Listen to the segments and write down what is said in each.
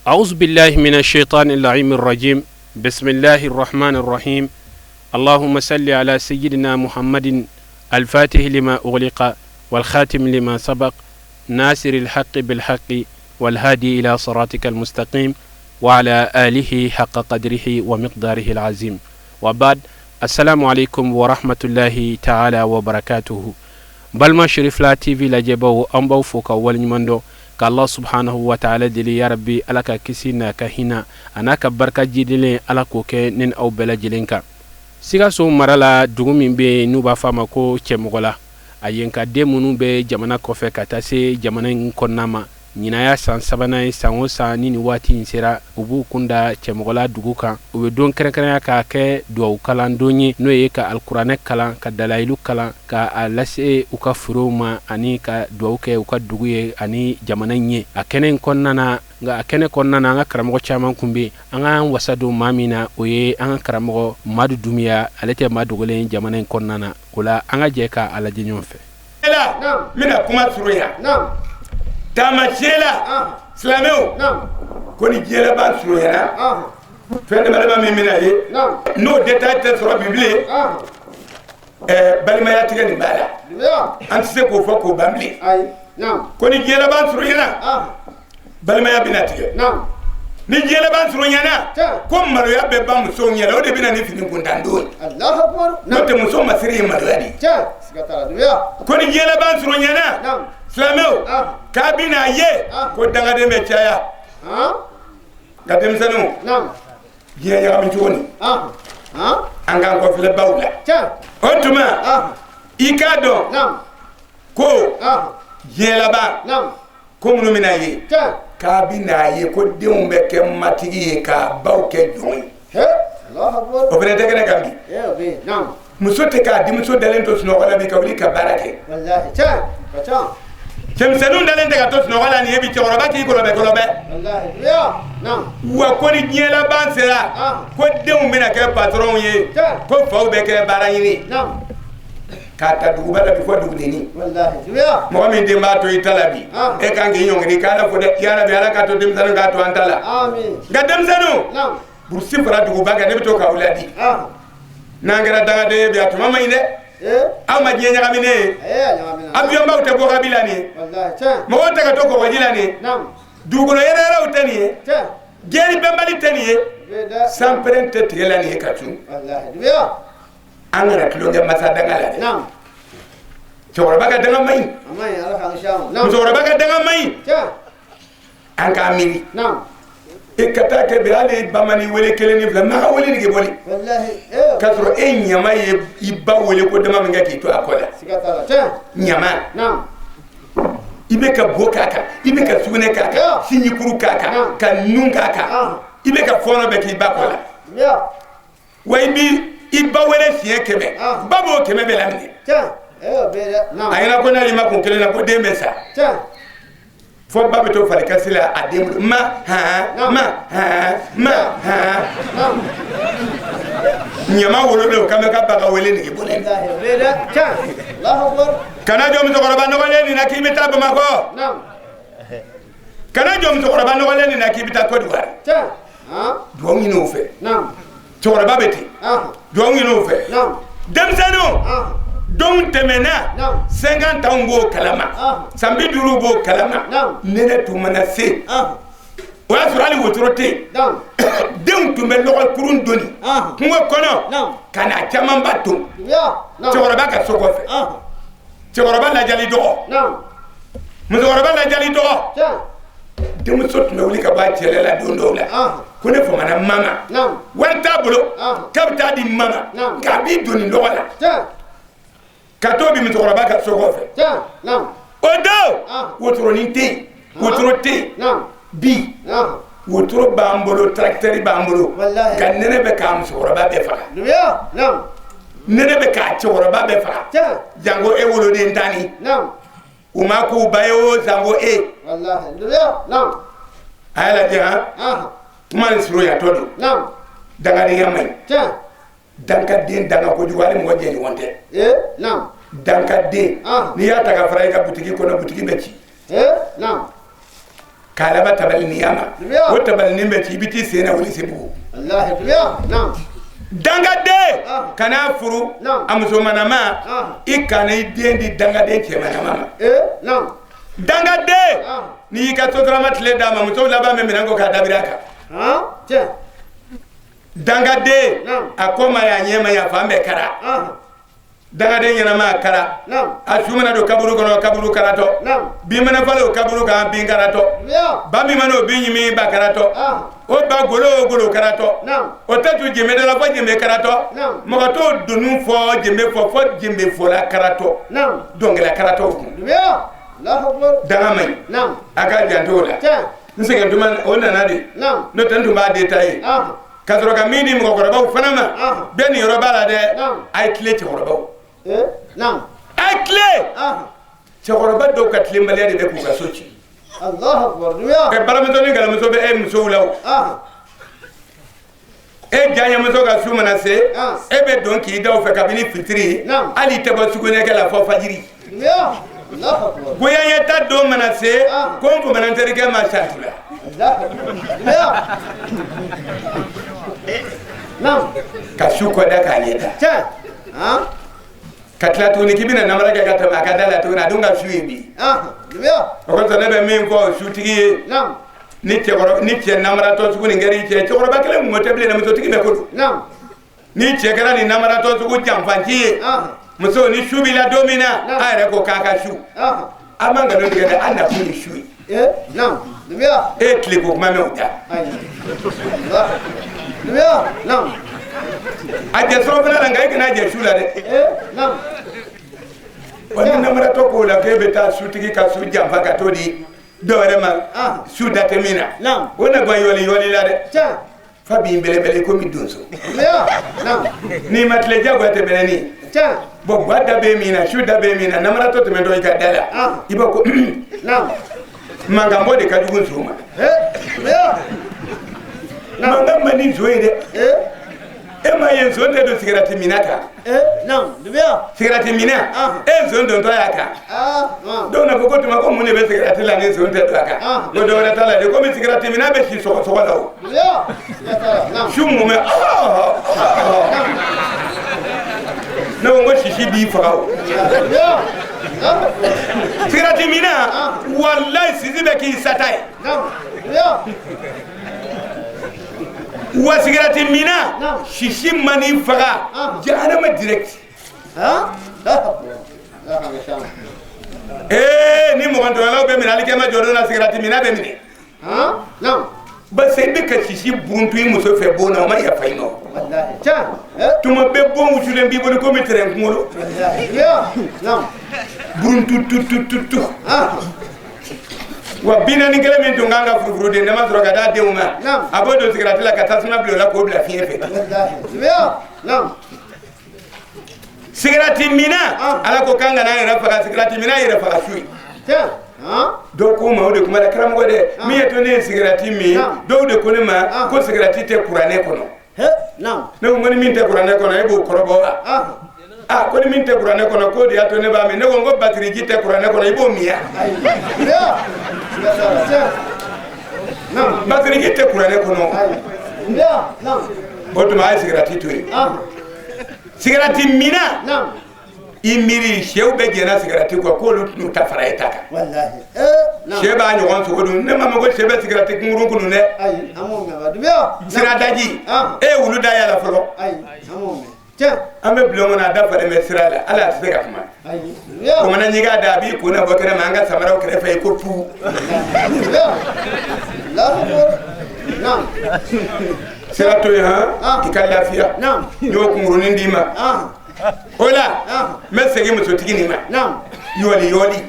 أعوذ بالله من الشيطان اللعين الرجيم. بسم الله الرحمن الرحيم. اللهم صل على سيدنا محمد الفاتح لما أغلق والخاتم لما سبق ناصر الحق بالحق والهادي إلى صراطك المستقيم وعلى آله حق قدره ومقداره العظيم. وبعد، السلام عليكم ورحمة الله تعالى وبركاته. Balima Cherifla TV lajɛbaw, an b'aw fo ka waleɲuman dɔn ka Allah subhanahu wa ta'ala deli. Ya rabbi, Ala ka kisi n'a ka hinɛ a n'a ka barika jidilen, Ala k'o kɛ ne ni aw bɛɛ lajɛlen kan. Sikaso mara la, dugu min bɛ yen n'u b'a fɔ a ma ko Cɛmɔgɔla, a yen ka den minnu bɛ jamana kɔfɛ ka taa se jamana in kɔnɔna ma, ɲinan y'a san sabanan ye. San o san ni nin waati in sera, u b'u kunda Cɛmɔgɔla dugu kan. U bɛ don kɛrɛnkɛrɛnya k'a kɛ dugawu kalan don ye, n'o ye ka alikuranɛ kalan, ka dalayilu kalan, ka a lase u ka furew ma, ani ka dugawu kɛ u ka dugu ye ani jamana in ye. A kɛnɛ in kɔnɔna na, nka a kɛnɛ kɔnɔna na, an ka karamɔgɔ caman kun bɛ yen. An k'an wasa don maa min na, o ye an ka karamɔgɔ Madu Dunbiya. Ale tɛ maa dogolen jamana in kɔnɔna na. O la, an ka jɛ k'a lajɛ ɲɔgɔn fɛ. N bɛna kuma surunya taamasiyɛn la. Silamɛw, ko ni diɲɛ laban surunyana, fɛn dama dama min bɛna ye, n'o détail tɛ sɔrɔ bi bilen, ɛɛ, balimaya tigɛ nin b'a la, an tɛ se k'o fɔ k'o ban bilen. Ko ni diɲɛ laban surunyana, balimaya bɛna tigɛ. Ni diɲɛ laban surunyana, ko maloya bɛ ban musow ɲɛ la. O de bɛna ni fini kuntandon ye, n'o tɛ muso masiri ye maloya de ye. Ko ni diɲɛ laban surunyana, silamɛw, k'a bɛna ye ko dangaden bɛ caya. Nka denmisɛnninw, diɲɛ ɲagami cogo nin, an k'an kɔfilɛ baw la. O tuma, i k'a dɔn ko diɲɛ laban ko minnu bɛna ye, k'a bɛna ye ko denw bɛ kɛ matigi ye k'a baw kɛ jɔn ye. O fana tɛ kɛnɛ kan bi. Muso tɛ k'a denmuso dalen to sunɔgɔ la bi ka wuli ka baara kɛ. Cɛmisɛnninw dalen tɛ ka to sunɔgɔ la nin ye bi, cɛkɔrɔba k'i kɔlɔbɛ kɔlɔbɛ. Wa ko ni diɲɛ laban sera, ko denw bɛna kɛ patɔrɔnw ye, ko faw bɛ kɛ baara ɲini. K'a ta duguba la bi fɔ dugudenni, mɔgɔ min den b'a to i ta la bi, e kan k'i ɲɔngiri k'Ala fo dɛ. Yarabi, Ala k'a to denmisɛnninw k'a to an ta la. Nka denmisɛnninw, burusi fara duguba kan, ne bɛ to k'aw ladi. N'an kɛra dangaden ye bi, a tuma man ɲi dɛ. Aw ma diɲɛ ɲagaminen ye. Avion baw tɛ bɔ ka bi la nin ye, mɔgɔw tɛ ka to kɔgɔji la nin ye, dugukolo yɛrɛyɛrɛw tɛ nin ye, diɲɛ bɛnbali tɛ nin ye, sanpɛrɛn tɛ tigɛ la nin ye ka cun. An kana tulonkɛ masa danga la dɛ. Cɛkɔrɔba ka danga man ɲi, musokɔrɔba ka danga man ɲi. An k'a miiri. E ka taa kɛ bi, hali bamani wele kelen ni fila ma ka wele nege bɔli, k'a sɔrɔ e ɲama ye i ba wele ko dama min kɛ k'i to a kɔ la. Ɲama, i bɛ ka bo k'a kan, i bɛ ka sugunɛ k'a kan, sinjikuru k'a kan, ka nun k'a kan, i bɛ ka fɔɔnɔ bɛɛ k'i ba kɔ la. Wa i bi i ba wele siɲɛ 100, ba b'o 100 bɛɛ laminɛ. A ɲɛna ko n'ale ma kun kelen na, ko den bɛ sa. Fo ba bɛ to falikasi la a den bolo, ma han, ma han, ma han. Ɲama wololen o kan bɛ ka ba ka wele nege bɔlen. Kana jɔ musokɔrɔba nɔgɔlen nin na k'i bɛ taa Bamakɔ. Kana jɔ musokɔrɔba nɔgɔlen nin na k'i bɛ taa Côte d'Ivoire. Duwawu ɲini o fɛ. Cɛkɔrɔba bɛ ten, duwawu ɲini o fɛ. Denmisɛnninw, don tɛmɛna, 50 ans b'o kalama, san 50 b'o kalama. Nɛnɛ tun mana se, o y'a sɔrɔ hali wotoro tɛ yen, denw tun bɛ lɔgɔ kurun doni kungo kɔnɔ ka na camanba ton cɛkɔrɔba ka so kɔfɛ. Cɛkɔrɔba lajali dɔgɔ, musokɔrɔba lajali dɔgɔ. Denmuso tun bɛ wuli ka bɔ a cɛla la don dɔw la ko ne famana mama, wari t'a bolo k'a bɛ taa di mama, nka a b'i doni lɔgɔ la ka t'o bi musokɔrɔba ka so kɔfɛ. O don, wotoronin tɛ yen, wotoro tɛ yen. Bi, wotoro b'an bolo, tracteur b'an bolo, nka nɛnɛ bɛ k'a musokɔrɔba bɛɛ faga, nɛnɛ bɛ k'a cɛkɔrɔba bɛɛ faga. Jango e woloden tanni u ma k'u ba ye o, sango e a y'a lajɛ han. Kuma ni surunyatɔ don. Dangadenya man ɲi. Dankaden danga kojugu, hali mɔgɔ jɛɲɔgɔn tɛ. Dankaden, n'i y'a ta ka fara i ka butigi kɔnɔ, butigi bɛ ci. K'a laban tabaliniya ma o tabalinin bɛ ci i bɛ t'i sen na Welesebugu. Dangaden kana furu a musomanama i kana i den di dangaden cɛmanama ma. Dangaden n'i y'i ka sotarama tile d'a ma musow laban bɛ minɛn ko k'a dabiri a kan. Dangaden a kɔ ma ɲi a ɲɛ ma ɲi a fan bɛɛ kara. Dangaden ɲɛnama a kara a su mana don kaburu kɔnɔ kaburu karatɔ bin mana falen o kaburu kan bin karatɔ ba min mana o bin ɲimi ba karatɔ o ba golo o golo karatɔ o tɛ tu jenbe da la fo jenbe karatɔ mɔgɔ t'o donu fɔ jenbe fɔ fo jenbe fɔla karatɔ dɔnkɛla karatɔw kun danga man ɲi a ka janto o la n sɛgɛn tuma o nana de n'o tɛ n tun b'a détaillé ka sɔrɔ ka min di mɔgɔkɔrɔbaw fana ma bɛɛ nin yɔrɔ b'a la dɛ a ye tile cɛkɔrɔbaw a ye tile cɛkɔrɔba dɔw ka tilenbaliya de bɛ k'u ka so ci baramuso ni galamuso bɛ e musow la o e diyaɲɛmuso ka su mana se e bɛ don k'i da o fɛ kabini fitiri hali i tɛ bɔ sugunɛkɛ la fɔ fajiri goyaɲɛ ta don mana se ko n famana n terikɛ ma santu la ka su kɔda k'a ɲɛ da ka tila tuguni k'i bɛna namara kɛ ka tɛmɛ a ka da la tuguni a dun ka su ye bi o kosɔn ne bɛ min fɔ sutigi ye ni cɛkɔrɔba ni cɛ namaratɔ sugu nin kɛra i cɛ cɛkɔrɔba kelen kun tɛ bilen dɛ musotigi bɛ ko don ni cɛ kɛra nin namaratɔ sugu janfanci ye muso ni su b'i la don min na a yɛrɛ ko k'a ka su a man nkalon tigɛ dɛ a nakun ye su ye e ye tile ko kuma mɛn o da a jɛ surɔfana la nka e kana jɛ su la dɛ wa ni namaratɔ k'o la k'e bɛ taa sutigi ka su janfa ka t'o di dɔ wɛrɛ ma su da tɛ min na o na gan yɔli yɔli la dɛ fa b'i bɛlɛbɛlɛ komi donso n'i ma tile jagoya tɛ bɛlɛni bon gwa da bɛ min na su da bɛ min na namaratɔ tɛmɛtɔ i ka da la i b'a ko mankanbɔ de ka jugu nson ma mankan man di nson ye dɛ e ma ye nson tɛ don sigɛrɛti minna kan sigɛrɛti minna e nson dontɔ y'a kan dɔw na fɔ ko tuma ko mun de bɛ sigɛrɛti la ni nson tɛ don a kan ko dɔ wɛrɛ t'a la de komi sigɛrɛti minna bɛ si sɔgɔsɔgɔ la o su mun bɛ ne ko n ko sisi b'i faga o sigɛrɛti minna walayi sisi bɛ k'i sata ye wa sigɛrɛti minna sisi man'i faga jahanama direct ee ni mɔgɔntɔɲɔlaw bɛ minɛ alikiyama jɔdon na sigɛrɛti minna bɛ minɛ parce que i bɛ ka sisi buruntu i muso fɛ bon na o ma yafa i ma tuma bɛɛ bon wusulen b'i bolo komi tɛrɛn kunkolo buruntu tu tu tu tu wa 40 kelen min tun kan ka furufuruden dama sɔrɔ ka d'a denw ma a b'o don sigɛrɛti la ka tasuma bila o la k'o bila fiɲɛ fɛ sigɛrɛti minna ala ko k'an kana yɛrɛ faga sigɛrɛti minna yɛrɛ faga su ye dɔw ko ma o de kuma la karamɔgɔ dɛ min ye to ne ye sigɛrɛti min dɔw de ko ne ma ko sigɛrɛti tɛ kuranɛ kɔnɔ ne ko ni min tɛ kuranɛ kɔnɔ e b'o kɔrɔbɔ wa aa ko ni min tɛ kuranɛ kɔnɔ k'o de y'a to ne b'a min ne ko n ko batiriji tɛ kuranɛ kɔnɔ i b'o min ya batiriji tɛ kuranɛ kɔnɔ o tuma a ye sigɛrɛti to yen sigɛrɛti minna i miiri sɛw bɛɛ jɛnna sigɛrɛti kɔ k'olu t'u ta fara e ta kan sɛ b'a ɲɔgɔn sogo dun ne m'a mɛn ko sɛ bɛ sigɛrɛti kunkurun kunun dɛ siradaji e ye wulu da yala fɔlɔ an bɛ bulon kɔnɔ a da falen bɛ sira la hali a tɛ se ka kuma o mana ɲigin a da a b'i kun na bɔ kɛnɛ ma an ka samaraw kɛrɛfɛ i ko pu sira to yen han i ka lafiya n y'o kunkurunin d'i ma o la n bɛ segin musotigi nin ma yɔli yɔli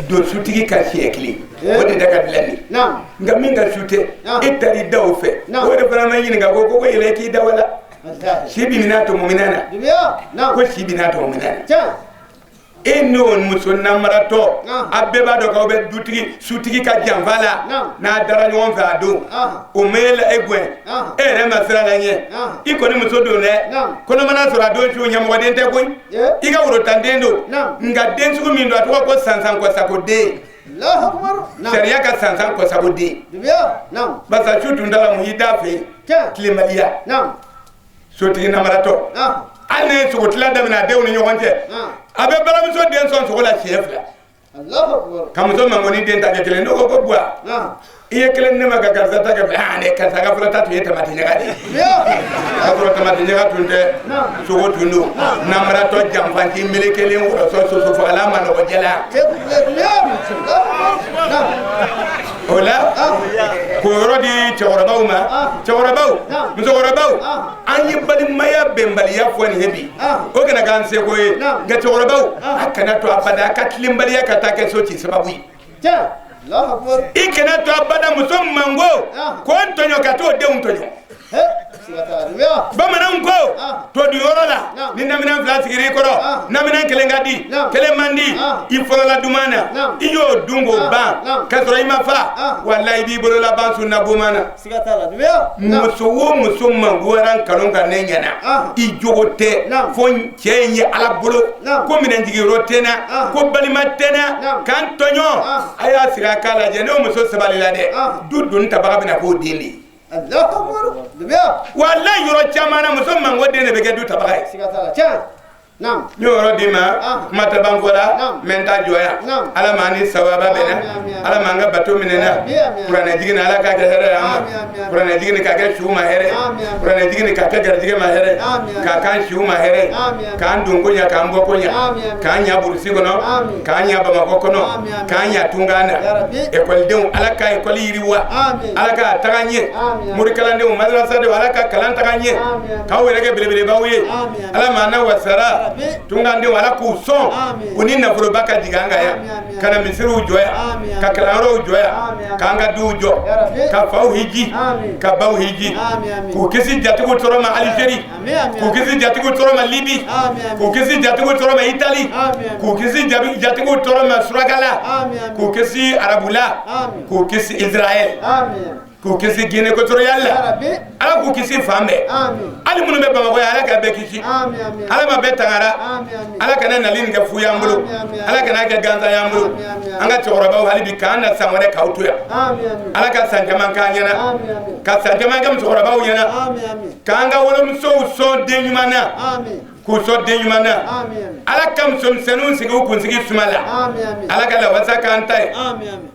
don sutigi ka siɲɛ kelen o de da ka dilan nin nka min ka su tɛ e taar'i da o fɛ o de fana ma ɲininka ko ko yɛlɛ k'i da wala si bi minɛ tɔmɔ minɛ na ko si bi n'a tɔmɔ minɛ na e n'o muso namaratɔ a bɛɛ b'a dɔn k'aw bɛ dutigi sutigi ka janfa la n'a dara ɲɔgɔn fɛ a don o ma e la e gɛn e yɛrɛ ma siran la ɲɛ i kɔni muso don dɛ kɔnɔ mana sɔrɔ a don su ɲɛmɔgɔden tɛ koyi i ka worotanden don nka den sugu min don a tɔgɔ ko sansan kɔsako den. Sariya ka sansan kɔsago den. Barisa su tun t'a la mun y'i da fɛ yen. Tilenbaliya. Sotigi namaratɔ. Hali ne ye sogotila daminɛ a denw ni ɲɔgɔn cɛ. A bɛ baramuso den sɔn sogo la siɲɛ 2. Ka muso mankoni den ta kɛ kelen. Ne ko ko Buwa. I ye kelen ne ma ka karisa ta kɛ fila. Ne karisa ka fɔlɔ ta tun ye tamati ɲaga de ye. K'a sɔrɔ tamati ɲaga tun tɛ, sogo tun don. Namaratɔ janfanci melekelen wɔlɔsɔ soso fagalan manɔgɔjɛla. O la k'o yɔrɔ di cɛkɔrɔbaw ma. Cɛkɔrɔbaw, musokɔrɔbaw, an ye balimaya bɛnbaliya fɔ nin ye bi. O kana k'an seko ye. Nka cɛkɔrɔbaw, a kana to abada a ka tilenbaliya ka taa kɛ so ci sababu ye. I kana to abada muso mango k'o tɔɲɔ ka t'o denw tɔɲɔ. Bamananw ko to dun yɔrɔ la ni naminɛn 2 sigira i kɔrɔ, naminɛn kelen ka di, kelen man di, i fɔlɔla duman na, i y'o dun k'o ban k'a sɔrɔ i ma fa, walayi i b'i bolo laban sunna goman na. Muso o muso mangoyara nkalon kan ne ɲɛna, i jogo tɛ fo cɛ in ye Ala bolo ko minɛnjigiyɔrɔ tɛ n na, ko balima tɛ n na, k'an tɔɲɔ, a y'a sigi a k'a lajɛ. N'o muso sabalila dɛ, du doni tabaga bɛna k'o den de ye. Walayi yɔrɔ caman na muso mango den de bɛ kɛ du tabaga ye. N y'o yɔrɔ d'i ma, kuma tɛ ban fɔ la, mɛ n t'a jɔ yan. Ala m'an ni sawaba bɛnna, Ala m'an ka bato minɛna. Kuranɛ jigin Ala k'a kɛ hɛrɛ ye an ma, kuranɛ jigin k'a kɛ siw ma hɛrɛ, kuranɛ jigin k'a kɛ garijɛgɛ ma hɛrɛ, k'a k'an siw ma hɛrɛ, k'an don ko ɲɛ, k'an bɔ ko ɲɛ, k'an ɲa burusi kɔnɔ, k'an ɲa Bamakɔ kɔnɔ, k'an ɲa tunga na. Ekɔlidenw Ala ka ekɔli yiriwa, Ala k'a taga ɲɛ. Morikalandenw, madrasadenw, Ala ka kalan taga ɲɛ, k'aw yɛrɛ kɛ belebelebaw ye. Ala m'an na wasara. Tungandenw Ala k'u sɔn u ni nafoloba ka jigin an kan yan, ka na misiriw jɔ yan, ka kalanyɔrɔw jɔ yan, k'an ka duw jɔ, ka faw hiji, ka baw hiji, k'u kisi jatigiw tɔɔrɔ ma Alizeri, k'u kisi jatigiw tɔɔrɔ ma Libi, k'u kisi jatigiw tɔɔrɔ ma Itali, k'u kisi jatigiw tɔɔrɔ ma Surakala, k'u kisi Arabula, k'u kisi Israɛl, k'u kisi Guinée équatoriale la. Ala k'u kisi fan bɛɛ. Hali minnu bɛ Bamakɔ yan, Ala ka bɛɛ kisi. Ala ma bɛɛ tangara. Ala kana nali nin kɛ fu y'an bolo, Ala kana kɛ gansan y'an bolo. An ka cɛkɔrɔbaw hali bi k'an na san wɛrɛ k'aw to yan. Ala ka san caman k'an ɲɛna, ka san caman kɛ musokɔrɔbaw ɲɛna, k'an ka wolomusow sɔn den ɲuman na, k'u sɔn den ɲuman na. Ala ka musomisɛnninw sigi u kunsigi suma la. Ala ka lawasa k'an ta ye,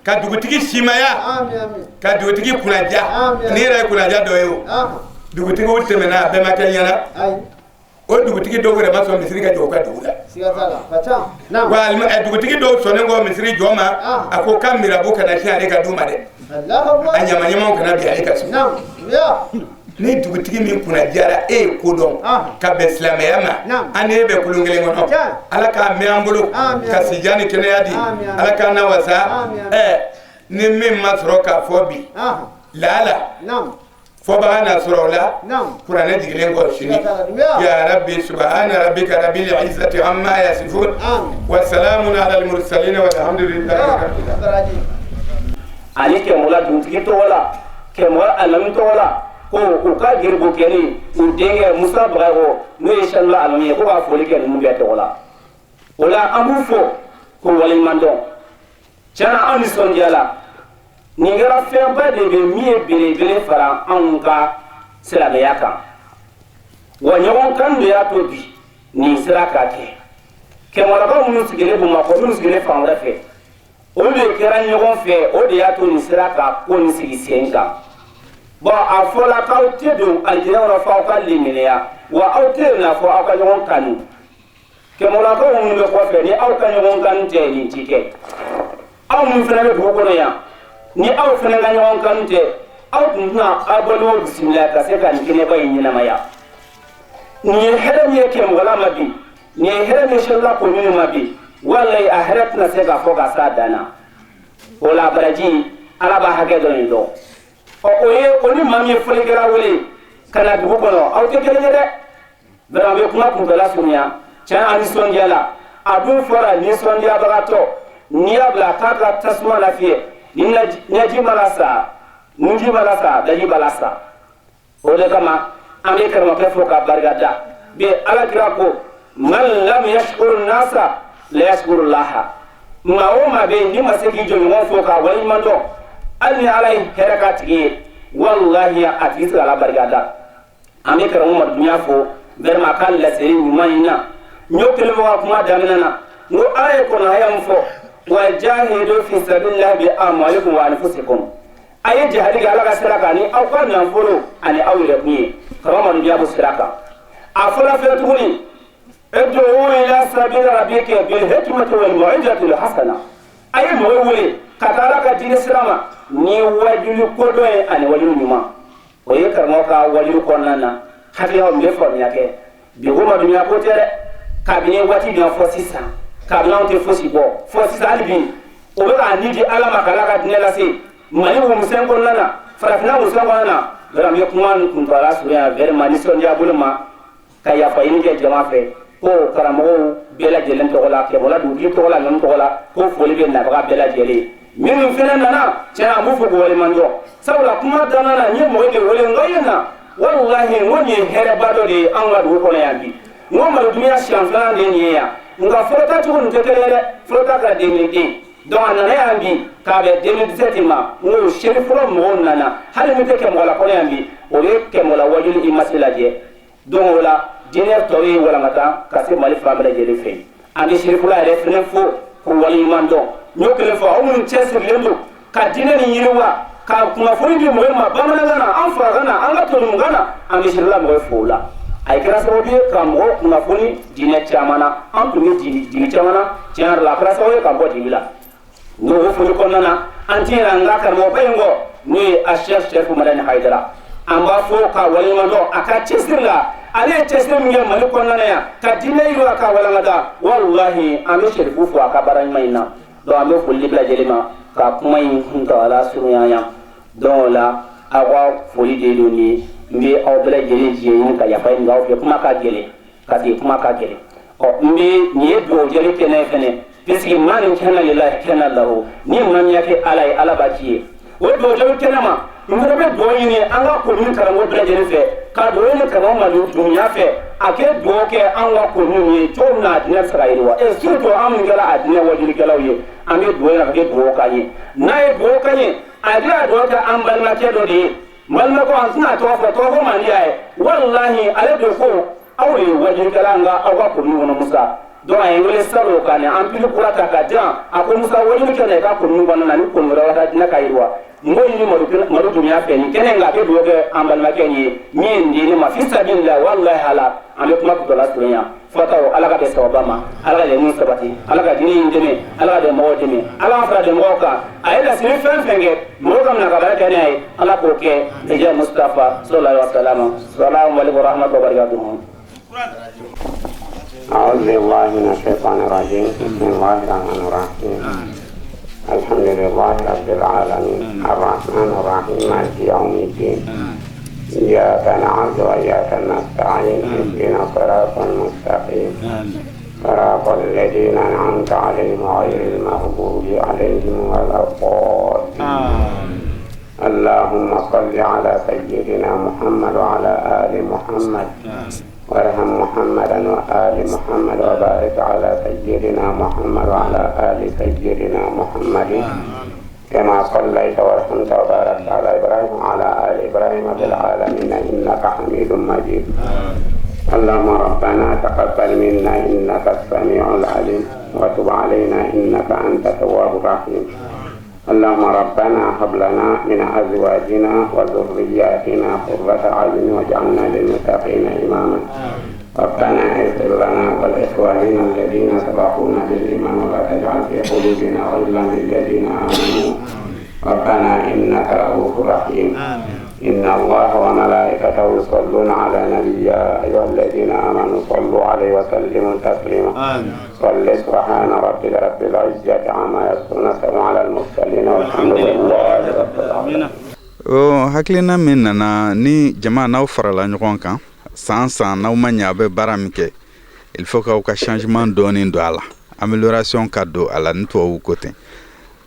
ka dugutigi simaya, ka dugutigi kunnaja. Ni yɛrɛ ye kunnaja dɔ ye, o dugutigiw tɛmɛna a bɛɛ ma kɛ ɲɛna. O dugutigi dɔw yɛrɛ ma sɔn misiri ka jɔ u ka dugu la. Wa dugutigi dɔw sɔnnen kɔ misiri jɔ ma, a ko k'a mirabu kana si ale ka du ma dɛ, a ɲamaɲamaw kana bin ale ka so. Ni dugutigi min kunna diyara e ye ko dɔn ka bɛn silamɛya ma, an n'e bɛ kulun kelen kɔnɔ. Ala k'a mɛn an bolo, ka sijan ni kɛnɛya di, Ala k'an na wasa. Ni min ma sɔrɔ k'a fɔ bi, laala fɔbaga na sɔrɔ o la kuranɛ jigilen kɔ sini. Ya rabbi subhana rabbika rabbil izzati amma yasifun wa salamun ala al mursalin walhamdulillahi rabbil alamin. Ani Kɛmɔla dugutigi tɔgɔ la, Kɛmɔla alimami tɔgɔ la, ko u ka geribu kɛli u denkɛ Musa Bagayɔgɔ n'o ye Sanula alimami ye, ko ka foli kɛ ninnu bɛɛ tɔgɔ la. O la an b'u fo k'u waleɲuman dɔn. Tiɲɛna anw nisɔndiyala, nin kɛra fɛnba de bɛ min ye belebele fara anw ka silamɛya kan. Wa ɲɔgɔn kan de y'a to bi nin sera ka kɛ. Kɛmɔlakaw minnu sigilen Bamakɔ, minnu sigilen fan wɛrɛ fɛ, olu de kɛra ɲɔgɔn fɛ, o de y'a to nin sera ka ko nin sigi sen kan. Bɔn a fɔla k'aw tɛ don alijinɛ kɔnɔ f'aw ka limaniya, wa aw tɛ na fɔ aw ka ɲɔgɔn kanu. Kɛmɔlakaw minnu bɛ kɔfɛ, ni aw ka ɲɔgɔn kanu tɛ, nin ti kɛ. Aw minnu fana bɛ dugu kɔnɔ yan, ni aw fana ka ɲɔgɔn kanu tɛ, aw tun tɛna aw balimaw bisimila ka se ka nin kɛnɛba in ɲɛnamaya. Nin ye hɛrɛ min ye Kɛmɔgɔla ma bi, nin ye hɛrɛ min ye Sɛlila komini ma bi, walayi a hɛrɛ tɛna se ka fɔ ka s'a dan na. O la baraji Ala b'a hakɛ dɔ nin dɔn. Ɔ o ye o ni maa min ye fɔlikɛla wele ka na dugu kɔnɔ, aw tɛ kelen ye dɛ. Vraiment bɛ kuma kuntala surunya. Tiɲɛ an nisɔndiyala. A dun fɔra nisɔndiyabagatɔ n'i y'a bila k'a ka tasuma lafiyɛ, ni ɲɛji ma la sa, nunji ma la sa, daji b'a la sa. O de kama an bɛ karamɔgɔkɛ fo ka barika da. Bi Ala kira ko man lam yashkur nasa la yashkuru laha. Maa o maa bɛ yen n'i ma se k'i jɔɲɔgɔn fo k'a waleɲuman dɔn, hali ni Ala ye hɛrɛ k'a tigi ye, walahi a tigi tɛ se k'Ala barika da. An bɛ karamɔgɔ Madu Dunbiya fo vraiment a ka laseli ɲuman in na. N y'o kelen fɔ ka kuma daminɛ na, n ko Ala ye kuranɛ aya min fɔ, wa jahidu fi sabilillahi bi amwalikum wa anfusikum, a ye jihadi kɛ Ala ka sira kan ni aw ka nafolo ani aw yɛrɛ kun ye. Karamɔgɔ Madu Dunbiya b'o sira kan. A fɔra fɛn tuguni, ud'u ila sabili rabbika bil hikmati wal mau'izati al hasana, a ye mɔgɔw wele ka taa Ala ka diinɛ sira ma ni wajuli kodɔn ye ani wajuli ɲuman. O ye karamɔgɔ ka wajuli kɔnɔna na hakililaw bɛ faamuya kɛ. Bi ko Madu Dunbiya ko tɛ dɛ, kabini waati jumɛn fɔ sisan, kabini anw tɛ fosi bɔ fɔ sisan, hali bi o bɛ k'a ni di Ala ma k'Ala ka diinɛ lase Mali wumisɛn kɔnɔna na, farafinna wumisɛn kɔnɔna na. Vraiment n bɛ kuma nin kuntaala surunya, vraiment nisɔndiya bolo ma ka yafa ɲini kɛ jama fɛ ko karamɔgɔw bɛɛ lajɛlen tɔgɔ la, kɛmɔla dugutigi tɔgɔ la, ninnu tɔgɔ la, ko foli bɛ nabaga bɛɛ lajɛlen. Minnu fana nana, tiɲɛ na, n b'u fo k'u waleɲuman dɔn, sabula kuma daminɛ na n ye mɔgɔ de wele n ko ye na, walahi n ko nin ye hɛrɛba dɔ de ye anw ka dugu kɔnɔ yan bi. N ko Madu Dunbiya siɲɛ filanan de ye nin ye yan, nka fɔlɔ ta cogo nin tɛ kelen ye dɛ, fɔlɔ ta kɛra 2001. Donc a nana yan bi k'a bɛn 2017 ma. N ko seli fɔlɔ mɔgɔw nana, hali min tɛ kɛmɔgɔla kɔnɔ yan bi, o ye kɛmɔgɔla wajuli image lajɛ. Donc o la diinɛ tɔ ye walankata ka se Mali fan bɛɛ lajɛlen fɛ. An bɛ serifula yɛrɛ fɛnɛ fo k'u waleɲuman dɔn. N y'o kelen fɔ, aw minnu cɛsirilen don ka diinɛ nin yiriwa, ka kunnafoni di mɔgɔw ma bamanankan na, an farakan na, an ka todunkan na, an bɛ serifula mɔgɔw fo o la. A kɛra sababu ye ka mɔgɔw kunnafoni diinɛ caman na, an tun bɛ dibi caman na, tiɲɛ yɛrɛ la a kɛra sababu ye ka bɔ dibi la. N'o foli kɔnɔna na, an ti ɲinɛ an ka karamɔgɔba in kɔ, n'o ye a Cheikh Chérif Madani Hayidara. An b'a fɔ k'a waleɲuman dɔn a ka cɛsiri la. Ale ye cɛsiri min kɛ Mali kɔnɔna na yan ka diinɛ yiriwa k'a walankata, walahi an bɛ Chérifu fo a ka baara ɲuman in na. Donc an bɛ foli di bɛɛ lajɛlen ma ka kuma in kuntaala surunya yan. Donc o la aw ka foli de don nin ye. N bɛ aw bɛɛ lajɛlen jɛ ɲini ka yafa ɲini aw fɛ, kuma ka gɛlɛn parce que kuma ka gɛlɛn. Ɔ n bɛ nin ye dugawu jaabi kɛnɛ fɛnɛ, puisque maa min kana lillahi kana lahu, ni maa min y'a kɛ Ala ye, Ala b'a k'i ye. O dugawu jaabi kɛnɛ ma, n fana bɛ dugawu ɲini an ka commune karamɔgɔ bɛɛ lajɛlen fɛ, ka dugawu ɲini karamɔgɔ Madu Dunbiya fɛ, a kɛ dugawu kɛ an ka commune ye cogo min na a diinɛ bɛ se ka yiriwa, et surtout an minnu kɛra a diinɛ wajulikɛlaw ye, an bɛ dugawu ɲini a ka kɛ dugawu k'an ye. N'a ye dugawu k'an ye, a bɛ a dugawu kɛ an balimakɛ dɔ de ye, n balimakɛ, an tɛna a tɔgɔ fɔ, tɔgɔ ko man di a ye. Walahi ale de ko aw de ye wajulikɛla an ka aw ka commune kɔnɔ Musa. Donc a ye n wele salon ka nin ampli kura ta ka di yan. A ko Musa, wajuli kɛ na i ka commune kɔnɔna na ni commune wɛrɛ ka diinɛ ka yiriwa. N b'o ɲini Madu Dunbiya fɛ nin kɛnɛ in kan, a kɛ dugawu kɛ an balimakɛ nin ye min ye nin di ne ma fi sabilillah. Walahi ala an bɛ kuma kuntala surunya fɔtaw. Ala ka bɛn sababa ma, Ala ka laɲiniw sabati, Ala ka diinɛ in dɛmɛ, Ala ka dɛmɛbagaw dɛmɛ, Ala ka fara dɛmɛbagaw kan. A ye laseli fɛn fɛn kɛ mɔgɔw ka minɛ ka baara kɛ n'a ye, Ala k'o kɛ bijɛ Mustafa sallallahu alaihi wa sallam. Salamu alaikum wa rahmatullahi wa barakatuhu. أعوذ بالله من الشيطان الرجيم. بسم الله الرحمن الرحيم. الحمد لله رب العالمين الرحمن الرحيم مالك يوم الدين. إياك نعبد وإياك نستعين. اهدنا الصراط المستقيم، صراط الذين أنعمت عليهم غير المغضوب عليهم ولا الضالين. اللهم صل على سيدنا محمد وعلى آل محمد، وارحم محمدا وآل محمد، وبارك على سيدنا محمد وعلى آل سيدنا محمد، كما صليت ورحمت وباركت على إبراهيم وعلى آل إبراهيم في العالمين إنك حميد مجيد. اللهم ربنا تقبل منا إنك السميع العليم، وتب علينا إنك أنت التواب الرحيم. اللهم ربنا هب لنا من أزواجنا وذرياتنا قرة أعين واجعلنا للمتقين إماما. ربنا اغفر لنا ولإخواننا الذين سبقونا بالإيمان ولا تجعل في قلوبنا غلا للذين آمنوا، ربنا إنك رؤوف رحيم. إن الله وملائكته يصلون على النبي، يا أيها الذين آمنوا صلوا عليه وسلموا تسليما. صل سبحان ربك رب العزة عما يصفون، وسلام على المرسلين، والحمد لله رب العالمين. O hakilina min nana ni jama n'aw farala ɲɔgɔn kan san san, n'aw ma ɲɛ a bɛ baara min kɛ, il faut k'aw ka changement dɔɔni don a la, amélioration ka don a la. Ni tubabu ko ten,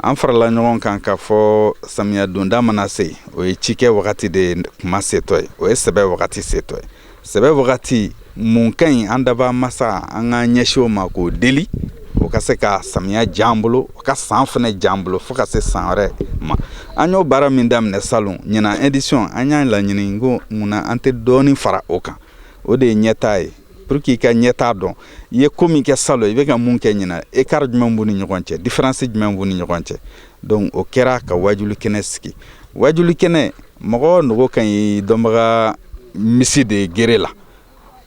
an farala ɲɔgɔn kan k'a fɔ samiya donda mana se, o ye cikɛ wagati de ye, kuma setɔ ye, o ye sɛbɛ wagati setɔ ye. Sɛbɛ wagati mun ka ɲi? An daba masa, an ka ɲɛsin o ma k'o deli. O ka se ka samiya diya an bolo, o ka san fana diya an bolo fo ka se san wɛrɛ ma. An y'o baara min daminɛ salon, ɲinan édition, an y'a laɲini ko munna an tɛ dɔɔnin fara o kan. O de ye ɲɛtaa ye. Pour que i ka ɲɛtaa dɔn, i ye ko min kɛ salon, i bɛ ka mun kɛ ɲinan, écart jumɛn b'u ni ɲɔgɔn cɛ, différence jumɛn b'u ni ɲɔgɔn cɛ. Donc o kɛra ka wajuli kɛnɛ sigi. Wajuli kɛnɛ, mɔgɔ nogo ka ɲi dɔnbaga misi de ye gere la.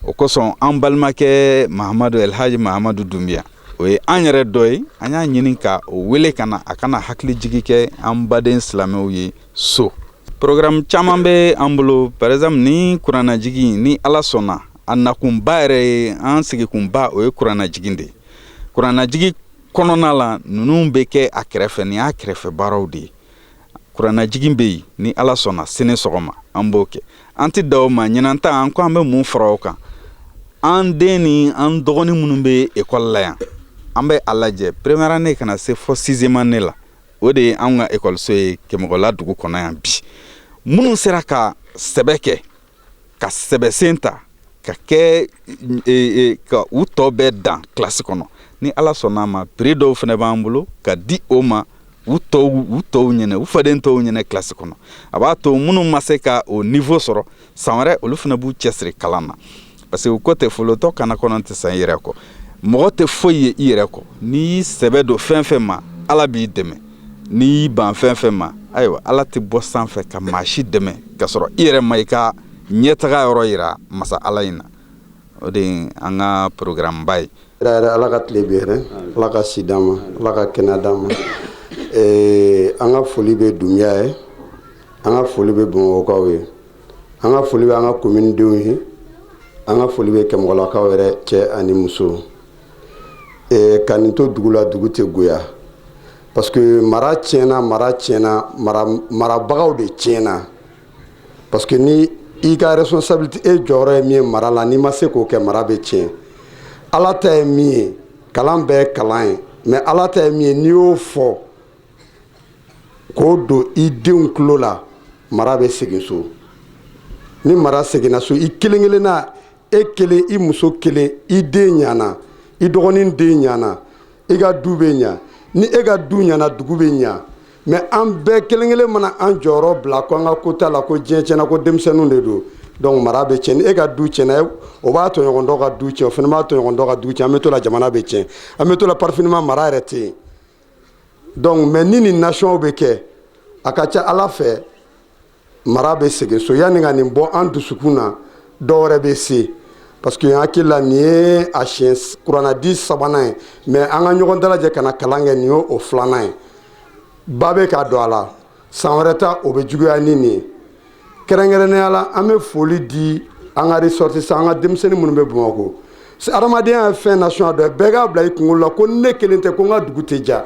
O kosɔn an balimakɛ Mahamadu, Elhaji Mahamadu Dunbiya, o ye an yɛrɛ dɔ ye, an y'a ɲini ka o wele ka na, a kana hakili jigi kɛ an baden silamɛw ye. So programme caman bɛ an bolo. Par exemple, ni kuranajigin, ni Ala sɔnna, a nakunba yɛrɛ ye, an sigikunba, o ye kuranajigin de ye. Kuranajigin kɔnɔna la, ninnu bɛ kɛ a kɛrɛfɛ, nin y'a kɛrɛfɛ baaraw de ye. Kuranajigin bɛ yen, ni Ala sɔnna, sini sɔgɔma an b'o kɛ. An tɛ da o ma. Ɲinan ta, an ko an bɛ mun fara o kan? An den ni an dɔgɔnin minnu bɛ ekɔli la yan, an bɛ a lajɛ première année ka na se fɔ sixième année la, o de ye anw ka ekɔliso ye Kɛmɔgɔla dugu kɔnɔ yan bi. Minnu sera ka sɛbɛ kɛ, ka sɛbɛsen ta ka kɛ ka u tɔ bɛɛ dan kilasi kɔnɔ, ni Ala sɔnna a ma, prix dɔw fana b'an bolo ka di o ma, u tɔw ɲɛnɛ, u faden tɔw ɲɛnɛ kilasi kɔnɔ. A b'a to minnu ma se ka o niveau sɔrɔ san wɛrɛ, olu fana b'u cɛsiri kalan na, parce que u ko tɛ folotɔ kana kɔnɔ tɛ san i yɛrɛ kɔ. Mɔgɔ tɛ foyi ye i yɛrɛ kɔ. N'i y'i sɛbɛ don fɛn fɛn ma, Ala b'i dɛmɛ. N'i y'i ban fɛn fɛn ma, ayiwa, Ala tɛ bɔ sanfɛ ka maa si dɛmɛ ka sɔrɔ i yɛrɛ ma i ka ɲɛtaga yɔrɔ yira masa Ala in na. O de ye an ka programme ba ye. Yɛrɛ, Ala ka tile bi hɛrɛ, Ala ka si d'an ma, Ala ka kɛnɛya d'an ma. An ka foli bɛ Dunbiya ye, an ka foli bɛ Bamakɔkaw ye, an ka foli bɛ an ka commune denw ye, an ka foli bɛ Kɛmɔgɔlakaw yɛrɛ, cɛ ani muso. Ka nin to dugu la, dugu tɛ goya, parce que mara tiɲɛna, mara tiɲɛna, marabagaw de tiɲɛna, parce que ni i ka responsabilité, e jɔyɔrɔ ye min ye mara la, n'i ma se k'o kɛ, mara bɛ tiɲɛ. Ala ta ye min ye, kalan bɛɛ ye kalan ye, mais Ala ta ye min ye, n'i y'o fɔ k'o don i denw tulo la, mara bɛ segin so. Ni mara seginna so, i kelen kelenna, e kelen, i muso kelen, i den ɲana, i dɔgɔnin den ɲana, i ka du bɛ ɲa. Ni e ka du ɲana, dugu bɛ ɲa. Mais an bɛɛ kelen kelen mana an jɔyɔrɔ bila ko an ka ko t'a la, ko diɲɛ tiɲɛna, ko denmisɛnninw de don, donc mara bɛ tiɲɛ. Ni e ka du tiɲɛna, o b'a tɔɲɔgɔn dɔ ka du tiɲɛ, o fana b'a tɔɲɔgɔn dɔ ka du tiɲɛ. An bɛ to la, jamana bɛ tiɲɛ, an bɛ to la, parfaitement mara yɛrɛ tɛ yen. Donc mais ni nin nation bɛ kɛ, a ka ca Ala fɛ, mara bɛ segin so. Yanni ka nin bɔ an dusukun na, dɔ wɛrɛ bɛ se, parce que n hakili la, nin ye a siɲɛ kuranadi sabanan ye, mais an ka ɲɔgɔn dalajɛ ka na kalan kɛ, nin ye o filanan ye. Ba bɛ ka don a la, san wɛrɛ ta o bɛ juguya ni nin ye. Kɛrɛnkɛrɛnnenya la, an bɛ foli di an ka ressortissants, an ka denmisɛnnin minnu bɛ Bamakɔ. Adamadenya ye fɛn nasɔn dɔ ye, bɛɛ k'a bila i kunkolo la ko ne kelen tɛ, ko n ka dugu tɛ diya.